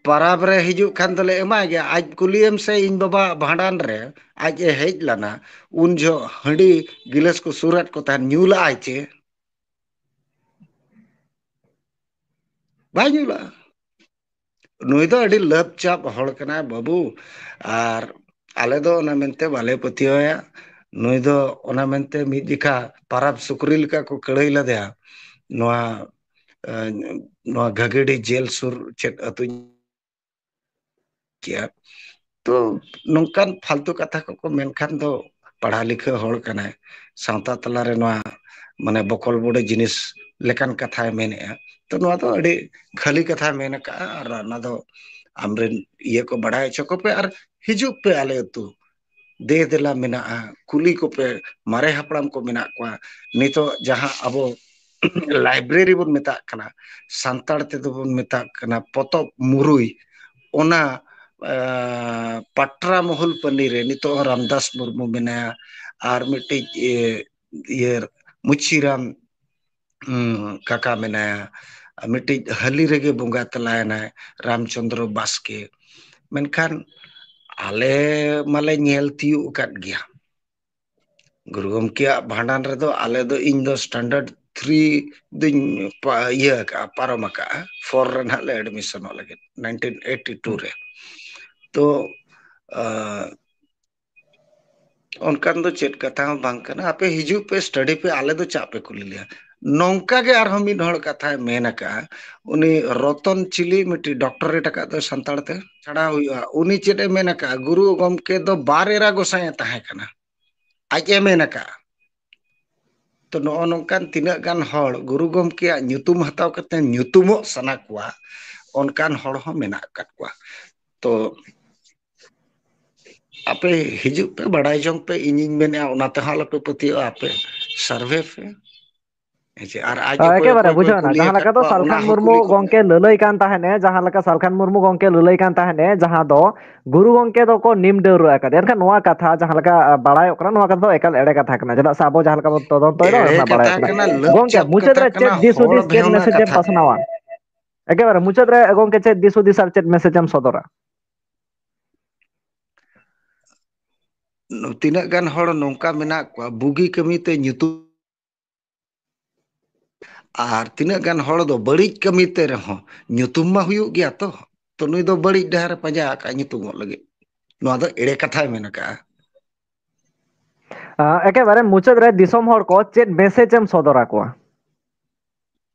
ᱯᱟᱨᱟᱵᱽ ᱨᱮ ᱦᱤᱡᱩᱜ ᱠᱷᱟᱱ ᱫᱚᱞᱮ ᱮᱢᱟᱭ ᱜᱮᱭᱟ᱾ ᱟᱡ ᱠᱩᱞᱤᱭᱮᱢ ᱥᱮ, ᱤᱧ ᱵᱟᱵᱟ ᱵᱷᱟᱸᱰᱟᱱ ᱨᱮ ᱟᱡ ᱮ ᱦᱮᱡ ᱞᱮᱱᱟ, ᱩᱱ ᱡᱚᱦᱚᱜ ᱦᱟᱺᱰᱤ ᱜᱤᱞᱟᱹᱥ ᱠᱚ ᱥᱩᱨ ᱟᱫ ᱠᱚ ᱛᱟᱦᱮᱸᱱ, ᱧᱩ ᱞᱟᱜᱼᱟᱭ ᱪᱮ? ᱵᱟᱭ ᱧᱩ ᱞᱟᱜᱼᱟ᱾ ᱱᱩᱭ ᱫᱚ ᱟᱹᱰᱤ ᱞᱟᱹᱯ ᱪᱟᱯ ᱦᱚᱲ ᱠᱟᱱᱟᱭ ᱵᱟᱹᱵᱩ, ᱟᱨ ᱟᱞᱮ ᱫᱚ ᱚᱱᱟ ᱢᱮᱱᱛᱮ ᱵᱟᱞᱮ ᱯᱟᱹᱛᱭᱟᱹᱣᱟᱭᱟ᱾ ᱱᱩᱭ ᱫᱚ ᱚᱱᱟ ᱢᱮᱱᱛᱮ ᱢᱤᱫ ᱡᱮᱠᱷᱟ ᱯᱟᱨᱟᱵᱽ ᱥᱩᱠᱨᱤ ᱞᱮᱠᱟ ᱠᱚ ᱠᱟᱹᱲᱟᱹᱭ ᱞᱮᱫᱮᱭᱟ᱾ ᱱᱚᱣᱟ, ᱮ, ᱱᱚᱣᱟ ᱜᱷᱟᱹᱜᱟᱹᱰᱤ ᱡᱮᱞ ᱥᱩᱨ ᱪᱮᱫ ᱟᱹᱛᱩ ᱠᱮᱜᱼᱟ᱾ ᱛᱚ ᱱᱚᱝᱠᱟᱱ ᱯᱷᱟᱞᱛᱩ ᱠᱟᱛᱷᱟ ᱠᱚᱠᱚ ᱢᱮᱱᱠᱷᱟᱱ ᱫᱚ ᱯᱟᱲᱦᱟᱣ ᱞᱤᱠᱷᱟᱹ ᱦᱚᱲ ᱠᱟᱱᱟᱭ, ᱥᱟᱶᱛᱟ ᱛᱟᱞᱟᱨᱮ ᱱᱚᱣᱟ ᱢᱟᱱᱮ ᱵᱚᱠᱚᱞ ᱵᱚᱰᱮ ᱡᱤᱱᱤᱥ ᱞᱮᱠᱟᱱ ᱠᱟᱛᱷᱟᱭ ᱢᱮᱱᱮᱜᱼᱟ᱾ ᱛᱚ ᱱᱚᱣᱟ ᱫᱚ ᱟᱹᱰᱤ ᱠᱷᱟᱹᱞᱤ ᱠᱟᱛᱷᱟᱭ ᱢᱮᱱ ᱟᱠᱟᱜᱼᱟ, ᱟᱨ ᱚᱱᱟ ᱫᱚ ᱟᱢᱨᱮᱱ ᱤᱭᱟᱹ ᱠᱚ ᱵᱟᱲᱟᱭ ᱦᱚᱪᱚ ᱠᱚᱯᱮ, ᱟᱨ ᱦᱤᱡᱩᱜ ᱯᱮ ᱟᱞᱮ ᱟᱹᱛᱩ, ᱫᱮ ᱫᱮᱞᱟ ᱢᱮᱱᱟᱜᱼᱟ, ᱠᱩᱞᱤ ᱠᱚᱯᱮ, ᱢᱟᱨᱮ ᱦᱟᱯᱲᱟᱢ ᱠᱚ ᱢᱮᱱᱟᱜ ᱠᱚᱣᱟ᱾ ᱱᱤᱛᱚᱜ ᱡᱟᱦᱟᱸ ᱟᱵᱚ ᱞᱟᱭᱵᱨᱮᱨᱤ ᱵᱚᱱ ᱢᱮᱛᱟᱜ ᱠᱟᱱᱟ, ᱥᱟᱱᱛᱟᱲ ᱛᱮᱫᱚ ᱵᱚᱱ ᱢᱮᱛᱟᱜ ᱠᱟᱱᱟ ᱯᱚᱛᱚᱵ ᱢᱩᱨᱩᱭ, ᱚᱱᱟ, ᱮ, ᱯᱟᱴᱨᱟ ᱢᱚᱦᱩᱞ ᱯᱟᱹᱱᱤ ᱨᱮ ᱱᱤᱛᱚᱜ ᱦᱚᱸ ᱨᱟᱢᱫᱟᱥ ᱢᱩᱨᱢᱩ ᱢᱮᱱᱟᱭᱟ, ᱟᱨ ᱢᱤᱫᱴᱤᱡ, ᱮ, ᱤᱭᱟᱹ, ᱢᱩᱪᱤᱨᱟᱢ, ᱩᱸ, ᱠᱟᱠᱟ ᱢᱮᱱᱟᱭᱟ, ᱟᱨ ᱢᱤᱫᱴᱤᱡ ᱦᱟᱹᱞᱤ ᱨᱮᱜᱮ ᱵᱚᱸᱜᱟ ᱛᱟᱞᱟᱭᱮᱱᱟᱭ, ᱨᱟᱢᱪᱚᱸᱫᱽᱨᱚ ᱵᱟᱥᱠᱮ᱾ ᱢᱮᱱᱠᱷᱟᱱ ᱟᱞᱮ ᱢᱟᱞᱮ ᱧᱮᱞ ᱛᱤᱭᱳᱜ ᱟᱠᱟᱫ ᱜᱮᱭᱟ᱾ ᱜᱩᱨᱩ ᱜᱚᱢᱠᱮᱭᱟᱜ ᱵᱷᱟᱸᱰᱟᱱ ᱨᱮᱫᱚ ᱟᱞᱮ ᱫᱚ, ᱤᱧ ᱫᱚ standard three ᱫᱩᱧ ᱯᱟ-, ᱤᱭᱟᱹ ᱟᱠᱟᱜᱼᱟ, ᱯᱟᱨᱚᱢ ᱟᱠᱟᱜᱼᱟ, four ᱨᱮ ᱱᱟᱦᱟᱜ ᱞᱮ ᱮᱰᱢᱤᱥᱚᱱᱚᱜ ᱞᱟᱹᱜᱤᱫ, nineteen eighty two ᱨᱮ᱾ ᱛᱚ, ᱟ, ᱚᱱᱠᱟᱱ ᱫᱚ ᱪᱮᱫ ᱠᱟᱛᱷᱟ ᱦᱚᱸ ᱵᱟᱝ ᱠᱟᱱᱟ᱾ ᱟᱯᱮ ᱦᱤᱡᱩᱜ ᱯᱮ, study ᱯᱮ, ᱟᱞᱮ ᱫᱚ ᱪᱟᱜ ᱯᱮ ᱠᱩᱞᱤ ᱞᱮᱭᱟ᱾ ᱱᱚᱝᱠᱟ ᱜᱮ ᱟᱨᱦᱚᱸ ᱢᱤᱫ ᱦᱚᱲ ᱠᱟᱛᱷᱟᱭ ᱢᱮᱱ ᱟᱠᱟᱜᱼᱟ, ᱩᱱᱤ ᱨᱚᱛᱚᱱ ᱪᱤᱞᱤ, ᱢᱤᱫᱴᱤᱡ doctorate ᱟᱠᱟᱫ ᱫᱚ ᱥᱟᱱᱛᱟᱲ ᱛᱮ, ᱪᱷᱟᱲᱟᱣ ᱦᱩᱭᱩᱜᱼᱟ᱾ ᱩᱱᱤ ᱪᱮᱫ ᱮ ᱢᱮᱱ ᱟᱠᱟᱜᱼᱟ? ᱜᱩᱨᱩ ᱜᱚᱢᱠᱮ ᱫᱚ ᱵᱟᱨ ᱮᱨᱟ ᱜᱚᱸᱥᱟᱭ ᱮ ᱛᱟᱦᱮᱸ ᱠᱟᱱᱟ, ᱟᱡ ᱮ ᱢᱮᱱ ᱟᱠᱟᱜᱼᱟ᱾ ᱛᱚ ᱱᱚᱜᱼᱚ ᱱᱚᱝᱠᱟᱱ ᱛᱤᱱᱟᱹᱜ ᱜᱟᱱ ᱦᱚᱲ ᱜᱩᱨᱩ ᱜᱚᱢᱠᱮᱭᱟᱜ ᱧᱩᱛᱩᱢ ᱦᱟᱛᱟᱣ ᱠᱟᱛᱮ ᱧᱩᱛᱩᱢᱚᱜ ᱥᱟᱱᱟ ᱠᱚᱣᱟ, ᱚᱱᱠᱟᱱ ᱦᱚᱲ ᱦᱚᱸ ᱢᱮᱱᱟᱜ ᱟᱠᱟᱫ ᱠᱚᱣᱟ᱾ ᱛᱚ ᱟᱯᱮ ᱦᱤᱡᱩᱜ ᱯᱮ, ᱵᱟᱲᱟᱭ ᱡᱚᱝ ᱯᱮ, ᱤᱧᱤᱧ ᱢᱮᱱᱮᱫᱼᱟ, ᱚᱱᱟ ᱛᱮᱦᱚᱸ ᱟᱞᱚᱯᱮ ᱯᱟᱹᱛᱭᱟᱹᱜᱼᱟ, ᱟᱯᱮ survey ᱯᱮ᱾ ᱦᱮᱸ ᱪᱮ? ᱟᱨ ᱟᱡ ᱚᱠᱚᱭ ᱮᱠᱮᱵᱟᱨᱮ ᱚᱠᱚᱭ ᱵᱩᱡᱷᱟᱹᱣ ᱮᱱᱟ, ᱠᱩᱞᱤ ᱡᱟᱦᱟᱸ ᱟᱠᱟᱫ ᱞᱮᱠᱟ ᱫᱚ ᱠᱚᱣᱟ, ᱚᱱᱟ ᱥᱟᱞᱠᱷᱟᱱ ᱦᱚᱸ ᱢᱩᱨᱢᱩ ᱠᱩᱞᱤ ᱠᱚᱯᱮ᱾ ᱜᱚᱢᱠᱮ ᱞᱟᱹᱞᱟᱹᱭ ᱠᱟᱱ ᱛᱟᱦᱮᱸᱫ ᱮ, ᱡᱟᱦᱟᱸ ᱞᱮᱠᱟ ᱥᱟᱞᱠᱷᱟᱱ ᱢᱩᱨᱢᱩ ᱜᱚᱢᱠᱮ ᱞᱟᱹᱞᱟᱹᱭ ᱠᱟᱱ ᱛᱟᱦᱮᱸᱫ ᱮ, ᱡᱟᱦᱟᱸ ᱫᱚ ᱜᱩᱨᱩ ᱜᱚᱢᱠᱮ ᱫᱚᱠᱚ ᱱᱤᱢ ᱰᱟᱹᱣᱨᱟᱹ ᱟᱠᱟᱫᱮᱭᱟ᱾ ᱮᱱᱠᱷᱟᱱ ᱱᱚᱣᱟ ᱠᱟᱛᱷᱟ ᱡᱟᱦᱟᱸ ᱞᱮᱠᱟ, ᱟ, ᱵᱟᱲᱟᱭᱚᱜ ᱠᱟᱱᱟ, ᱱᱚᱣᱟ ᱠᱟᱛᱷᱟ ᱫᱚ ᱮᱠᱟᱞ ᱮᱲᱮ ᱠᱟᱛᱷᱟ ᱠᱟᱱᱟ᱾ ᱪᱮᱫᱟᱜ ᱥᱮ ᱟᱵᱚ ᱡᱟᱦᱟᱸ ᱞᱮᱠᱟ ᱵᱚᱱ ᱛᱚᱫᱚᱱᱛᱚᱭᱮᱫᱟ, ᱚᱱᱟ ᱮᱲᱮ ᱠᱷᱚᱱᱟᱜ ᱠᱟᱛᱷᱟ ᱵᱟᱲᱟᱭᱚᱜ ᱠᱟᱱᱟ᱾ ᱠᱟᱱᱟ, ᱞᱟᱹᱯ ᱜᱚᱢᱠᱮ, ᱪᱟᱯ ᱢᱩᱪᱟᱹᱫ ᱠᱟᱛᱷᱟ ᱨᱮ ᱠᱟᱱᱟ, ᱪᱮᱫ ᱫᱤᱥ ᱦᱚᱲ ᱦᱩᱫᱤᱥ, ᱪᱮᱫ ᱵᱷᱮᱣᱱᱟ message ᱮᱢ ᱠᱟᱛᱷᱟ ᱠᱟᱱᱟ᱾ ᱯᱟᱥᱱᱟᱣᱟ? ᱮᱠᱮᱵᱟᱨᱮ ᱢᱩᱪᱟᱹᱫ ᱨᱮ ᱜᱚᱢᱠᱮ, ᱪᱮᱫ ᱫᱤᱥ ᱦᱩᱫᱤᱥ ᱟᱨ ᱪᱮᱫ message ᱮᱢ ᱥᱚᱫᱚᱨᱟ? ᱛᱤᱱᱟᱹᱜ ᱜᱟᱱ ᱦᱚᱲ ᱱᱚᱝᱠᱟ ᱢᱮᱱᱟᱜ ᱠᱚᱣᱟ, ᱵᱩᱜᱤ ᱠᱟᱹᱢᱤ ᱛᱮ ᱧᱩᱛᱩᱢ ᱟᱨ ᱛᱤᱱᱟᱹᱜ ᱜᱟᱱ ᱦᱚᱲ ᱫᱚ ᱵᱟᱹᱲᱤᱡ ᱠᱟᱹᱢᱤ ᱛᱮ ᱨᱮᱦᱚᱸ ᱧᱩᱛᱩᱢ ᱢᱟ ᱦᱩᱭᱩᱜ ᱜᱮᱭᱟ ᱛᱚ᱾ ᱛᱚ ᱱᱩᱭ ᱫᱚ ᱵᱟᱹᱲᱤᱡ ᱰᱟᱦᱟᱨ ᱮ ᱯᱟᱸᱡᱟ ᱟᱠᱟᱫᱼᱟ ᱧᱩᱛᱩᱢᱚᱜ ᱞᱟᱹᱜᱤᱫ᱾ ᱱᱚᱣᱟ ᱫᱚ ᱮᱲᱮ ᱠᱟᱛᱷᱟᱭ ᱢᱮᱱ ᱟᱠᱟᱫᱼᱟ᱾ ᱟᱸ, ᱮᱠᱮᱵᱟᱨᱮ ᱢᱩᱪᱟᱹᱫ ᱨᱮ ᱫᱤᱥᱚᱢ ᱦᱚᱲ ᱠᱚ ᱪᱮᱫ message ᱮᱢ ᱥᱚᱫᱚᱨ ᱟᱠᱚᱣᱟ?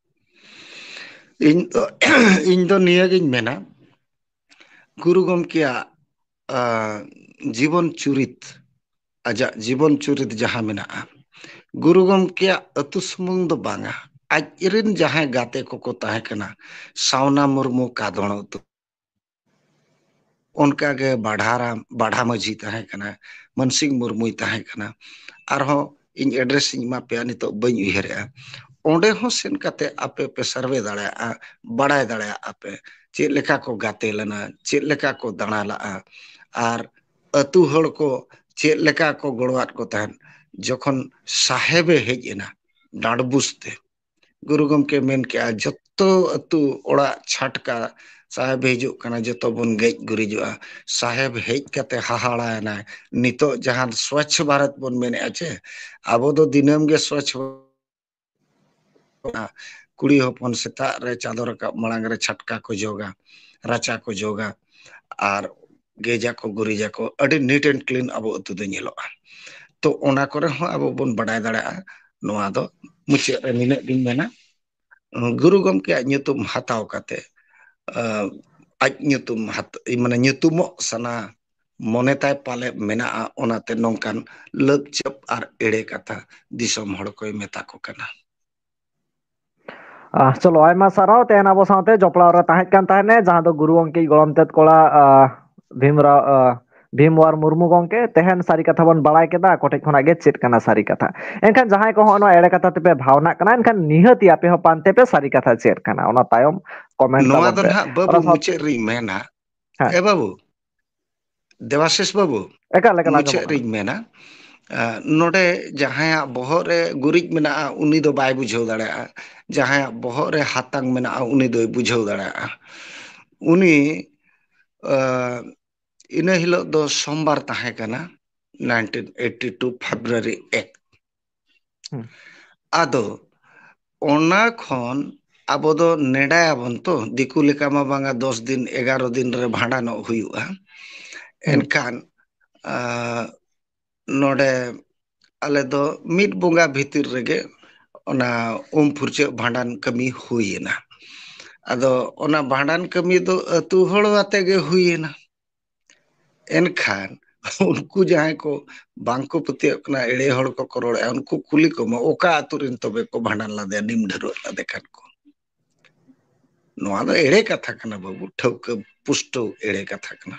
ᱤᱧ ᱫᱚ, ᱤᱧ ᱫᱚ ᱱᱤᱭᱟᱹᱜᱤᱧ ᱢᱮᱱᱟ, ᱜᱩᱨᱩ ᱜᱚᱢᱠᱮᱭᱟᱜ, ᱟᱸ, ᱡᱤᱵᱚᱱ ᱪᱩᱨᱤᱛ, ᱟᱡᱟᱜ ᱡᱤᱵᱚᱱ ᱪᱩᱨᱤᱛ ᱡᱟᱦᱟᱸ ᱢᱮᱱᱟᱜᱼᱟ, ᱜᱩᱨᱩ ᱜᱚᱢᱠᱮᱭᱟᱜ ᱟᱹᱛᱩ ᱥᱩᱢᱩᱝ ᱫᱚ ᱵᱟᱝᱟ, ᱟᱡ ᱨᱮᱱ ᱡᱟᱦᱟᱸᱭ ᱜᱟᱛᱮ ᱠᱚᱠᱚ ᱛᱟᱦᱮᱸ ᱠᱟᱱᱟ, ᱥᱟᱣᱱᱟ ᱢᱩᱨᱢᱩ ᱠᱟᱫᱚᱬ ᱟᱹᱛᱩ, ᱚᱱᱠᱟᱜᱮ ᱵᱟᱰᱷᱟᱨᱟᱢ, ᱵᱟᱰᱷᱟ ᱢᱟᱹᱡᱷᱤ ᱛᱟᱦᱮᱸ ᱠᱟᱱᱟ, ᱢᱟᱱᱥᱤᱝ ᱢᱩᱨᱢᱩᱭ ᱛᱟᱦᱮᱸ ᱠᱟᱱᱟ, ᱟᱨᱦᱚᱸ ᱤᱧ address ᱤᱧ ᱮᱢᱟ ᱯᱮᱭᱟ, ᱱᱤᱛᱚᱜ ᱵᱟᱹᱧ ᱩᱭᱦᱟᱹᱨᱮᱜᱼᱟ᱾ ᱚᱸᱰᱮ ᱦᱚᱸ ᱥᱮᱱ ᱠᱟᱛᱮ ᱟᱯᱮ ᱯᱮ survey ᱫᱟᱲᱮᱭᱟᱜᱼᱟ, ᱵᱟᱲᱟᱭ ᱫᱟᱲᱮᱭᱟᱜᱼᱟ ᱯᱮ ᱪᱮᱫ ᱞᱮᱠᱟ ᱠᱚ ᱜᱟᱛᱮ ᱞᱮᱱᱟ, ᱪᱮᱫ ᱞᱮᱠᱟ ᱠᱚ ᱫᱟᱬᱟ ᱞᱟᱜᱼᱟ, ᱟᱨ ᱟᱹᱛᱩ ᱦᱚᱲ ᱠᱚ ᱪᱮᱫ ᱞᱮᱠᱟ ᱠᱚ ᱜᱚᱲᱚᱣᱟᱫ ᱠᱚ ᱛᱟᱦᱮᱸᱫ᱾ ᱡᱚᱠᱷᱚᱱ ᱥᱟᱦᱮᱵᱮ ᱦᱮᱡ ᱮᱱᱟ ᱰᱟᱸᱰᱵᱩᱥ ᱛᱮ, ᱜᱩᱨᱩ ᱜᱚᱢᱠᱮ ᱢᱮᱱ ᱠᱮᱜᱼᱟ, "ᱡᱚᱛᱚ ᱟᱹᱛᱩ ᱚᱲᱟᱜ ᱪᱷᱟᱴᱠᱟ ᱥᱟᱦᱮᱵ ᱦᱤᱡᱩᱜ ᱠᱟᱱᱟ, ᱡᱚᱛᱚ ᱵᱚᱱ ᱜᱮᱡ ᱜᱩᱨᱤᱡᱚᱜᱼᱟ᱾" ᱥᱟᱦᱮᱵ ᱦᱮᱡ ᱠᱟᱛᱮ ᱦᱟᱦᱟᱲᱟᱭᱮᱱᱟᱭ, "ᱱᱤᱛᱚᱜ ᱡᱟᱦᱟᱸ ᱥᱣᱚᱪᱷ ᱵᱷᱟᱨᱚᱛ ᱵᱚᱱ ᱢᱮᱱᱮᱜᱼᱟ ᱪᱮ, ᱟᱵᱚ ᱫᱚ ᱫᱤᱱᱟᱹᱢ ᱜᱮ ᱥᱣᱚᱪᱷ ᱠᱩᱲᱤ ᱦᱚᱯᱚᱱ ᱥᱮᱛᱟᱜ ᱨᱮ ᱪᱟᱸᱫᱚ ᱨᱟᱠᱟᱵ ᱢᱟᱲᱟᱝ ᱨᱮ ᱪᱷᱟᱴᱠᱟ ᱠᱚ ᱡᱚᱜᱟ, ᱨᱟᱪᱟ ᱠᱚ ᱡᱚᱜᱟ, ᱟᱨ ᱜᱮᱡᱟᱠᱚ, ᱜᱩᱨᱤᱡᱟᱠᱚ, ᱟᱹᱰᱤ neat and clean ᱟᱵᱚ ᱟᱹᱛᱩ ᱫᱚ ᱧᱮᱞᱚᱜᱼᱟ᱾ ᱛᱚ ᱚᱱᱟ ᱠᱚᱨᱮ ᱦᱚᱸ ᱟᱵᱚ ᱵᱚᱱ ᱵᱟᱰᱟᱭ ᱫᱟᱲᱮᱭᱟᱜᱼᱟ᱾ ᱱᱚᱣᱟ ᱫᱚ ᱢᱩᱪᱟᱹᱫ ᱨᱮ ᱱᱤᱱᱟᱹᱜ ᱜᱤᱧ ᱢᱮᱱᱟ, ᱜᱩᱨᱩ ᱜᱚᱢᱠᱮᱭᱟᱜ ᱧᱩᱛᱩᱢ ᱦᱟᱛᱟᱣ ᱠᱟᱛᱮ, ᱟᱸ, ᱟᱡ ᱧᱩᱛᱩᱢ ᱦᱟᱛ-, ᱢᱟᱱᱮ ᱧᱩᱛᱩᱢᱚᱜ ᱥᱟᱱᱟ ᱢᱚᱱᱮ ᱛᱟᱭ ᱯᱟᱞᱮ ᱢᱮᱱᱟᱜᱼᱟ, ᱚᱱᱟᱛᱮ ᱱᱚᱝᱠᱟᱱ ᱞᱟᱹᱯᱪᱟᱹᱯ ᱟᱨ ᱮᱲᱮ ᱠᱟᱛᱷᱟ ᱫᱤᱥᱚᱢ ᱦᱚᱲ ᱠᱚᱭ ᱢᱮᱛᱟ ᱠᱚ ᱠᱟᱱᱟ᱾ ᱟᱦ, ᱪᱚᱞᱚ, ᱟᱭᱢᱟ ᱥᱟᱨᱦᱟᱣ᱾ ᱛᱮᱦᱮᱧ ᱟᱵᱚ ᱥᱟᱶᱛᱮ ᱡᱚᱯᱲᱟᱣ ᱨᱮ ᱛᱟᱦᱮᱸ ᱠᱟᱱ ᱛᱟᱦᱮᱱᱮ, ᱡᱟᱦᱟᱸ ᱫᱚ ᱜᱩᱨᱩ ᱜᱚᱢᱠᱮ ᱜᱚᱲᱚᱢ ᱛᱮᱫ ᱠᱚᱲᱟ, ᱟᱦ, ᱵᱷᱤᱢᱨᱟᱣ, ᱟᱦ, ᱵᱷᱤᱢᱣᱟᱨ ᱢᱩᱨᱢᱩ ᱜᱚᱢᱠᱮ᱾ ᱛᱮᱦᱮᱧ ᱥᱟᱹᱨᱤ ᱠᱟᱛᱷᱟ ᱵᱚᱱ ᱵᱟᱲᱟᱭ ᱠᱮᱫᱟ, ᱟᱠᱚ ᱴᱷᱮᱱ ᱠᱷᱚᱱᱟᱜ ᱜᱮ ᱪᱮᱫ ᱠᱟᱱᱟ ᱥᱟᱹᱨᱤ ᱠᱟᱛᱷᱟ᱾ ᱮᱱᱠᱷᱟᱱ ᱡᱟᱦᱟᱸᱭ ᱠᱚ ᱦᱚᱸᱜᱼᱚ ᱱᱚᱣᱟ ᱮᱲᱮ ᱠᱟᱛᱷᱟ ᱛᱮᱯᱮ ᱵᱷᱟᱣᱱᱟᱜ ᱠᱟᱱᱟ, ᱮᱱᱠᱷᱟᱱ ᱱᱤᱦᱟᱹᱛᱤ ᱟᱯᱮ ᱦᱚᱸ ᱯᱟᱱᱛᱮ ᱯᱮ ᱥᱟᱹᱨᱤ ᱠᱟᱛᱷᱟ ᱪᱮᱫ ᱠᱟᱱᱟ, ᱚᱱᱟ ᱛᱟᱭᱚᱢ comment ᱱᱚᱣᱟ ᱛᱟᱵᱚᱱ ᱫᱚ ᱯᱮ᱾ ᱱᱟᱦᱟᱜ ᱵᱟᱹᱵᱩ ᱚᱱᱟ ᱥᱟᱶ-, ᱢᱩᱪᱟᱹᱫ ᱨᱤᱧ ᱢᱮᱱᱟ, ᱦᱮᱸ᱾ ᱮ ᱵᱟᱹᱵᱩ, ᱫᱮᱵᱟᱥᱤᱥ ᱵᱟᱹᱵᱩ, ᱮᱠᱟᱞ, ᱮᱠᱟᱞ ᱟᱸᱡᱚᱢᱚᱜ ᱢᱩᱪᱟᱹᱫ ᱠᱟᱱᱟ᱾ ᱨᱤᱧ ᱢᱮᱱᱟ, ᱟᱸ, ᱱᱚᱰᱮ ᱡᱟᱦᱟᱸᱭᱟᱜ ᱵᱚᱦᱚᱜ ᱨᱮ ᱜᱩᱨᱤᱡ ᱢᱮᱱᱟᱜᱼᱟ, ᱩᱱᱤ ᱫᱚ ᱵᱟᱭ ᱵᱩᱡᱷᱟᱹᱣ ᱫᱟᱲᱮᱭᱟᱜᱼᱟ᱾ ᱡᱟᱦᱟᱸᱭᱟᱜ ᱵᱚᱦᱚᱜ ᱨᱮ ᱦᱟᱛᱟᱝ ᱢᱮᱱᱟᱜᱼᱟ, ᱩᱱᱤ ᱫᱚᱭ ᱵᱩᱡᱷᱟᱹᱣ ᱫᱟᱲᱮᱭᱟᱜᱼᱟ᱾ ᱩᱱᱤ, ᱟᱸ, ᱤᱱᱟᱹ ᱦᱤᱞᱳᱜ ᱫᱚ ᱥᱳᱢᱵᱟᱨ ᱛᱟᱦᱮᱸ ᱠᱟᱱᱟ, nineteen eighty two February ᱮᱠ᱾ ᱦᱩᱸ᱾ ᱟᱫᱚ ᱚᱱᱟ ᱠᱷᱚᱱ ᱟᱵᱚ ᱫᱚ ᱱᱮᱰᱟᱭᱟᱵᱚᱱ ᱛᱚ, ᱫᱤᱠᱩ ᱞᱮᱠᱟ ᱢᱟ ᱵᱟᱝᱟ ᱫᱚᱥ ᱫᱤᱱ ᱮᱜᱟᱨᱚ ᱫᱤᱱ ᱨᱮ ᱵᱷᱟᱸᱰᱟᱱᱚᱜ ᱦᱩᱭᱩᱜᱼᱟ᱾ ᱦᱩᱸ᱾ ᱮᱱᱠᱷᱟᱱ ᱟ, ᱱᱚᱰᱮ ᱟᱞᱮ ᱫᱚ ᱢᱤᱫ ᱵᱚᱸᱜᱟ ᱵᱷᱤᱛᱤᱨ ᱨᱮᱜᱮ ᱚᱱᱟ ᱩᱢ ᱯᱷᱩᱨᱪᱟᱹᱜ ᱵᱷᱟᱸᱰᱟᱱ ᱠᱟᱹᱢᱤ ᱦᱩᱭᱮᱱᱟ᱾ ᱟᱫᱚ ᱚᱱᱟ ᱵᱷᱟᱸᱰᱟᱱ ᱠᱟᱹᱢᱤ ᱫᱚ ᱟᱹᱛᱩ ᱦᱚᱲ ᱟᱛᱮ ᱜᱮ ᱦᱩᱭᱮᱱᱟ᱾ ᱮᱱᱠᱷᱟᱱ ᱩᱱᱠᱩ ᱡᱟᱦᱟᱸᱭ ᱠᱚ ᱵᱟᱝ ᱠᱚ ᱯᱟᱹᱛᱭᱟᱹᱜ ᱠᱟᱱᱟ, ᱮᱲᱮ ᱦᱚᱲ ᱠᱚᱠᱚ ᱨᱚᱲᱮᱫᱼᱟ, ᱩᱱᱠᱩ ᱠᱩᱞᱤ ᱠᱚᱢᱟ, "ᱚᱠᱟ ᱟᱹᱛᱩ ᱨᱮᱱ ᱛᱚᱵᱮ ᱠᱚ ᱵᱷᱟᱸᱰᱟᱱ ᱞᱟᱫᱮᱭᱟ ᱱᱤᱢ ᱰᱷᱟᱹᱨᱣᱟᱹᱜ ᱞᱟᱫᱮ ᱠᱷᱟᱱ ᱠᱚ?" ᱱᱚᱣᱟ ᱫᱚ ᱮᱲᱮ ᱠᱟᱛᱷᱟ ᱠᱟᱱᱟ ᱵᱟᱹᱵᱩ, ᱴᱷᱟᱹᱣᱠᱟᱹ ᱯᱩᱥᱴᱟᱹᱣ ᱮᱲᱮ ᱠᱟᱛᱷᱟ ᱠᱟᱱᱟ᱾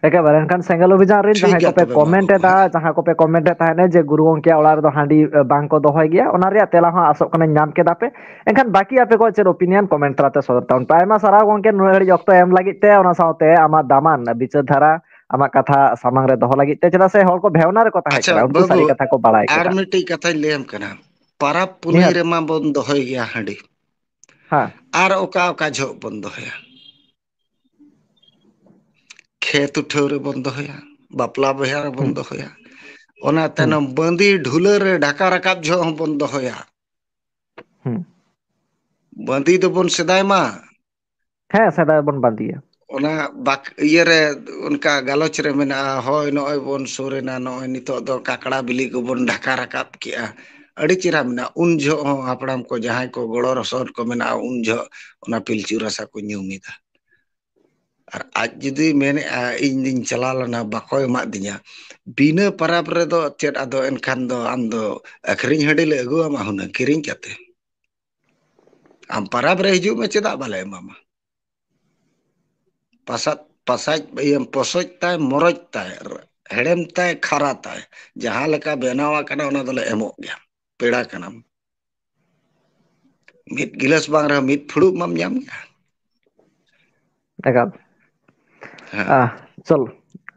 ᱮᱠᱮᱵᱟᱨᱮ, ᱮᱱᱠᱷᱟᱱ ᱥᱮᱸᱜᱮᱞ ᱚᱵᱷᱤᱡᱟᱱ ᱨᱮᱱ ᱴᱷᱤᱠ ᱡᱟᱦᱟᱸᱭ ᱜᱮᱭᱟ ᱠᱚᱯᱮ ᱛᱚᱵᱮ ᱢᱟ ᱠᱚᱢᱮᱱᱴ ᱵᱟᱹᱵᱩ, ᱮᱫᱟ, ᱦᱮᱸ᱾ ᱡᱟᱦᱟᱸ ᱠᱚᱯᱮ ᱠᱚᱢᱮᱱᱴ ᱮᱫ ᱛᱟᱦᱮᱸᱱᱟ ᱡᱮ ᱜᱩᱨᱩ ᱜᱚᱢᱠᱮᱭᱟᱜ ᱚᱲᱟᱜ ᱨᱮᱫᱚ ᱦᱟᱺᱰᱤ, ᱮ, ᱵᱟᱝ ᱠᱚ ᱫᱚᱦᱚᱭ ᱜᱮᱭᱟ, ᱚᱱᱟ ᱨᱮᱭᱟᱜ ᱛᱮᱞᱟ ᱦᱚᱸ ᱟᱥᱚᱜ ᱠᱟᱱᱟᱧ ᱧᱟᱢ ᱠᱮᱫᱟ ᱯᱮ᱾ ᱮᱱᱠᱷᱟᱱ ᱵᱟᱹᱠᱤ ᱟᱯᱮ ᱠᱚᱣᱟᱜ ᱪᱮᱫ ᱚᱯᱤᱱᱤᱭᱚᱱ ᱠᱚᱢᱮᱱᱴ ᱛᱟᱞᱟᱛᱮ ᱥᱚᱫᱚᱨ ᱛᱟᱵᱚᱱ ᱯᱮ᱾ ᱟᱭᱢᱟ ᱥᱟᱨᱦᱟᱣ ᱜᱚᱢᱠᱮ, ᱱᱩᱱᱟᱹᱜ ᱜᱷᱟᱹᱲᱤᱡ ᱚᱠᱛᱚ ᱮᱢ ᱞᱟᱹᱜᱤᱫ ᱛᱮ, ᱚᱱᱟ ᱥᱟᱶᱛᱮ ᱟᱢᱟᱜ ᱫᱟᱢᱟᱱ ᱵᱤᱪᱟᱹᱨ ᱫᱷᱟᱨᱟ, ᱟᱢᱟᱜ ᱠᱟᱛᱷᱟ ᱥᱟᱢᱟᱝ ᱨᱮ ᱫᱚᱦᱚ ᱞᱟᱹᱜᱤᱫ ᱛᱮ, ᱪᱮᱫᱟᱜ ᱥᱮ ᱦᱚᱲ ᱠᱚ ᱵᱷᱮᱣᱱᱟ ᱨᱮᱠᱚ ᱛᱟᱦᱮᱸ ᱟᱪᱪᱷᱟ ᱠᱟᱱᱟ, ᱩᱱᱠᱩ ᱵᱟᱹᱵᱩ, ᱥᱟᱹᱨᱤ ᱠᱟᱛᱷᱟ ᱠᱚ ᱵᱟᱲᱟᱭ ᱟᱨ ᱠᱮᱫᱟ᱾ ᱢᱤᱫᱴᱤᱡ ᱠᱟᱛᱷᱟᱧ ᱞᱟᱹᱭᱟᱢ ᱠᱟᱱᱟ, ᱯᱟᱨᱟᱵᱽ ᱯᱩᱱᱟᱹᱭ ᱱᱤᱦᱟᱹᱛ᱾ ᱨᱮᱢᱟ ᱵᱚᱱ ᱫᱚᱦᱚᱭ ᱜᱮᱭᱟ ᱦᱟᱺᱰᱤ᱾ ᱦᱮᱸ᱾ ᱟᱨ ᱚᱠᱟ ᱚᱠᱟ ᱡᱚᱦᱚᱜ ᱵᱚᱱ ᱫᱚᱦᱚᱭᱟ? ᱠᱷᱮᱛ ᱩᱴᱷᱟᱹᱣ ᱨᱮᱵᱚᱱ ᱫᱚᱦᱚᱭᱟ, ᱵᱟᱯᱞᱟ ᱵᱤᱦᱟᱹ ᱨᱮᱵᱚᱱ ᱦᱩᱸ᱾ ᱫᱚᱦᱚᱭᱟ᱾ ᱚᱱᱟ ᱦᱩᱸ᱾ ᱛᱟᱭᱱᱚᱢ ᱵᱟᱸᱫᱤ ᱰᱷᱩᱞᱟᱹ ᱨᱮ ᱰᱷᱟᱠᱟ ᱨᱟᱠᱟᱵ ᱡᱚᱦᱚᱜ ᱦᱚᱸᱵᱚᱱ ᱫᱚᱦᱚᱭᱟ᱾ ᱦᱩᱸ᱾ ᱵᱟᱸᱫᱤ ᱫᱚᱵᱚᱱ ᱥᱮᱫᱟᱭ ᱢᱟ᱾ ᱦᱮᱸ, ᱥᱮᱫᱟᱭ ᱵᱚᱱ ᱵᱟᱸᱫᱤᱭᱟ᱾ ᱚᱱᱟ ᱵᱟᱠ-, ᱤᱭᱟᱹ ᱨᱮ ᱚᱱᱠᱟ ᱜᱟᱞᱚᱪ ᱨᱮ ᱢᱮᱱᱟᱜᱼᱟ, "ᱦᱳᱭ, ᱱᱚᱜᱼᱚᱭ ᱵᱚᱱ ᱥᱩᱨ ᱮᱱᱟ, ᱱᱚᱜᱼᱚᱭ ᱱᱤᱛᱚᱜ ᱫᱚ ᱠᱟᱠᱲᱟ ᱵᱤᱞᱤ ᱠᱚᱵᱚᱱ ᱰᱷᱟᱠᱟ ᱨᱟᱠᱟᱵ ᱠᱮᱜᱼᱟ᱾" ᱟᱹᱰᱤ ᱪᱮᱦᱨᱟ ᱢᱮᱱᱟᱜᱼᱟ᱾ ᱩᱱ ᱡᱚᱦᱚᱜ ᱦᱚᱸ ᱦᱟᱯᱲᱟᱢ ᱠᱚ ᱡᱟᱦᱟᱸᱭ ᱠᱚ ᱜᱚᱲᱚ ᱨᱚᱥᱚᱫ ᱠᱚ ᱢᱮᱱᱟᱜᱼᱟ, ᱩᱱ ᱡᱚᱦᱚᱜ ᱚᱱᱟ ᱯᱤᱞᱪᱩ ᱨᱟᱥᱟ ᱠᱚ ᱧᱩ ᱢᱤᱫᱟ᱾ ᱟᱨ ᱟᱡ ᱡᱩᱫᱤ ᱢᱮᱱᱮᱫᱼᱟ, "ᱤᱧ ᱫᱩᱧ ᱪᱟᱞᱟᱣ ᱞᱮᱱᱟ, ᱵᱟᱠᱚ ᱮᱢᱟᱫᱤᱧᱟ", ᱵᱤᱱᱟᱹ ᱯᱟᱨᱟᱵᱽ ᱨᱮᱫᱚ ᱪᱮᱫ ᱟᱫᱚ ᱮᱱᱠᱷᱟᱱ ᱫᱚ ᱟᱢ ᱫᱚ ᱟᱹᱠᱷᱨᱤᱧ ᱦᱟᱺᱰᱤ ᱞᱮ ᱟᱹᱜᱩᱣᱟᱢᱟ ᱦᱩᱱᱟᱹᱝ ᱠᱤᱨᱤᱧ ᱠᱟᱛᱮ? ᱟᱢ ᱯᱟᱨᱟᱵᱽ ᱨᱮ ᱦᱤᱡᱩᱜ ᱢᱮ, ᱪᱮᱫᱟᱜ ᱵᱟᱞᱮ ᱮᱢᱟᱢᱟ? ᱯᱟᱥᱟᱫ, ᱯᱟᱥᱟᱡ, ᱤᱭᱟᱹ, ᱯᱚᱥᱚᱡ ᱛᱟᱭ, ᱢᱚᱨᱚᱡ ᱛᱟᱭ, ᱦᱮᱲᱮᱢ ᱛᱟᱭ, ᱠᱷᱟᱨᱟ ᱛᱟᱭ, ᱡᱟᱦᱟᱸ ᱞᱮᱠᱟ ᱵᱮᱱᱟᱣ ᱟᱠᱟᱱᱟ, ᱚᱱᱟ ᱫᱚᱞᱮ ᱮᱢᱚᱜ ᱜᱮᱭᱟ᱾ ᱯᱮᱲᱟ ᱠᱟᱱᱟᱢ᱾ ᱢᱤᱫ ᱜᱤᱞᱟᱹᱥ ᱵᱟᱝ ᱨᱮᱦᱚᱸ ᱢᱤᱫ ᱯᱷᱩᱲᱩᱜ ᱢᱟᱢ ᱧᱟᱢ ᱜᱮᱭᱟ᱾ ᱮᱠᱟᱞ᱾ ᱦᱮᱸ᱾ ᱟᱦ, ᱪᱚᱞ-,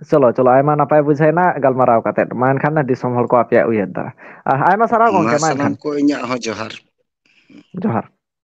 ᱪᱚᱞᱚ, ᱪᱚᱞᱚ, ᱟᱭᱢᱟ ᱱᱟᱯᱟᱭ ᱵᱩᱡᱷᱟᱹᱣᱮᱱᱟ ᱜᱟᱞᱢᱟᱨᱟᱣ ᱠᱟᱛᱮᱫ᱾ ᱢᱟ ᱮᱱᱠᱷᱟᱱ ᱫᱤᱥᱚᱢ ᱦᱚᱲ ᱠᱚ ᱟᱯᱮᱭᱟᱜ ᱩᱭᱦᱟᱹᱨ ᱫᱷᱟᱨᱟ᱾ ᱟᱦ, ᱟᱭᱢᱟ ᱥᱟᱨᱦᱟᱣ ᱢᱟ ᱜᱚᱢᱠᱮ, ᱢᱟ ᱥᱟᱱᱟᱢ ᱮᱱᱠᱷᱟᱱ᱾ ᱠᱚ ᱤᱧᱟᱹᱜ ᱦᱚᱸ ᱡᱚᱦᱟᱨ᱾ ᱡᱚᱦᱟᱨ᱾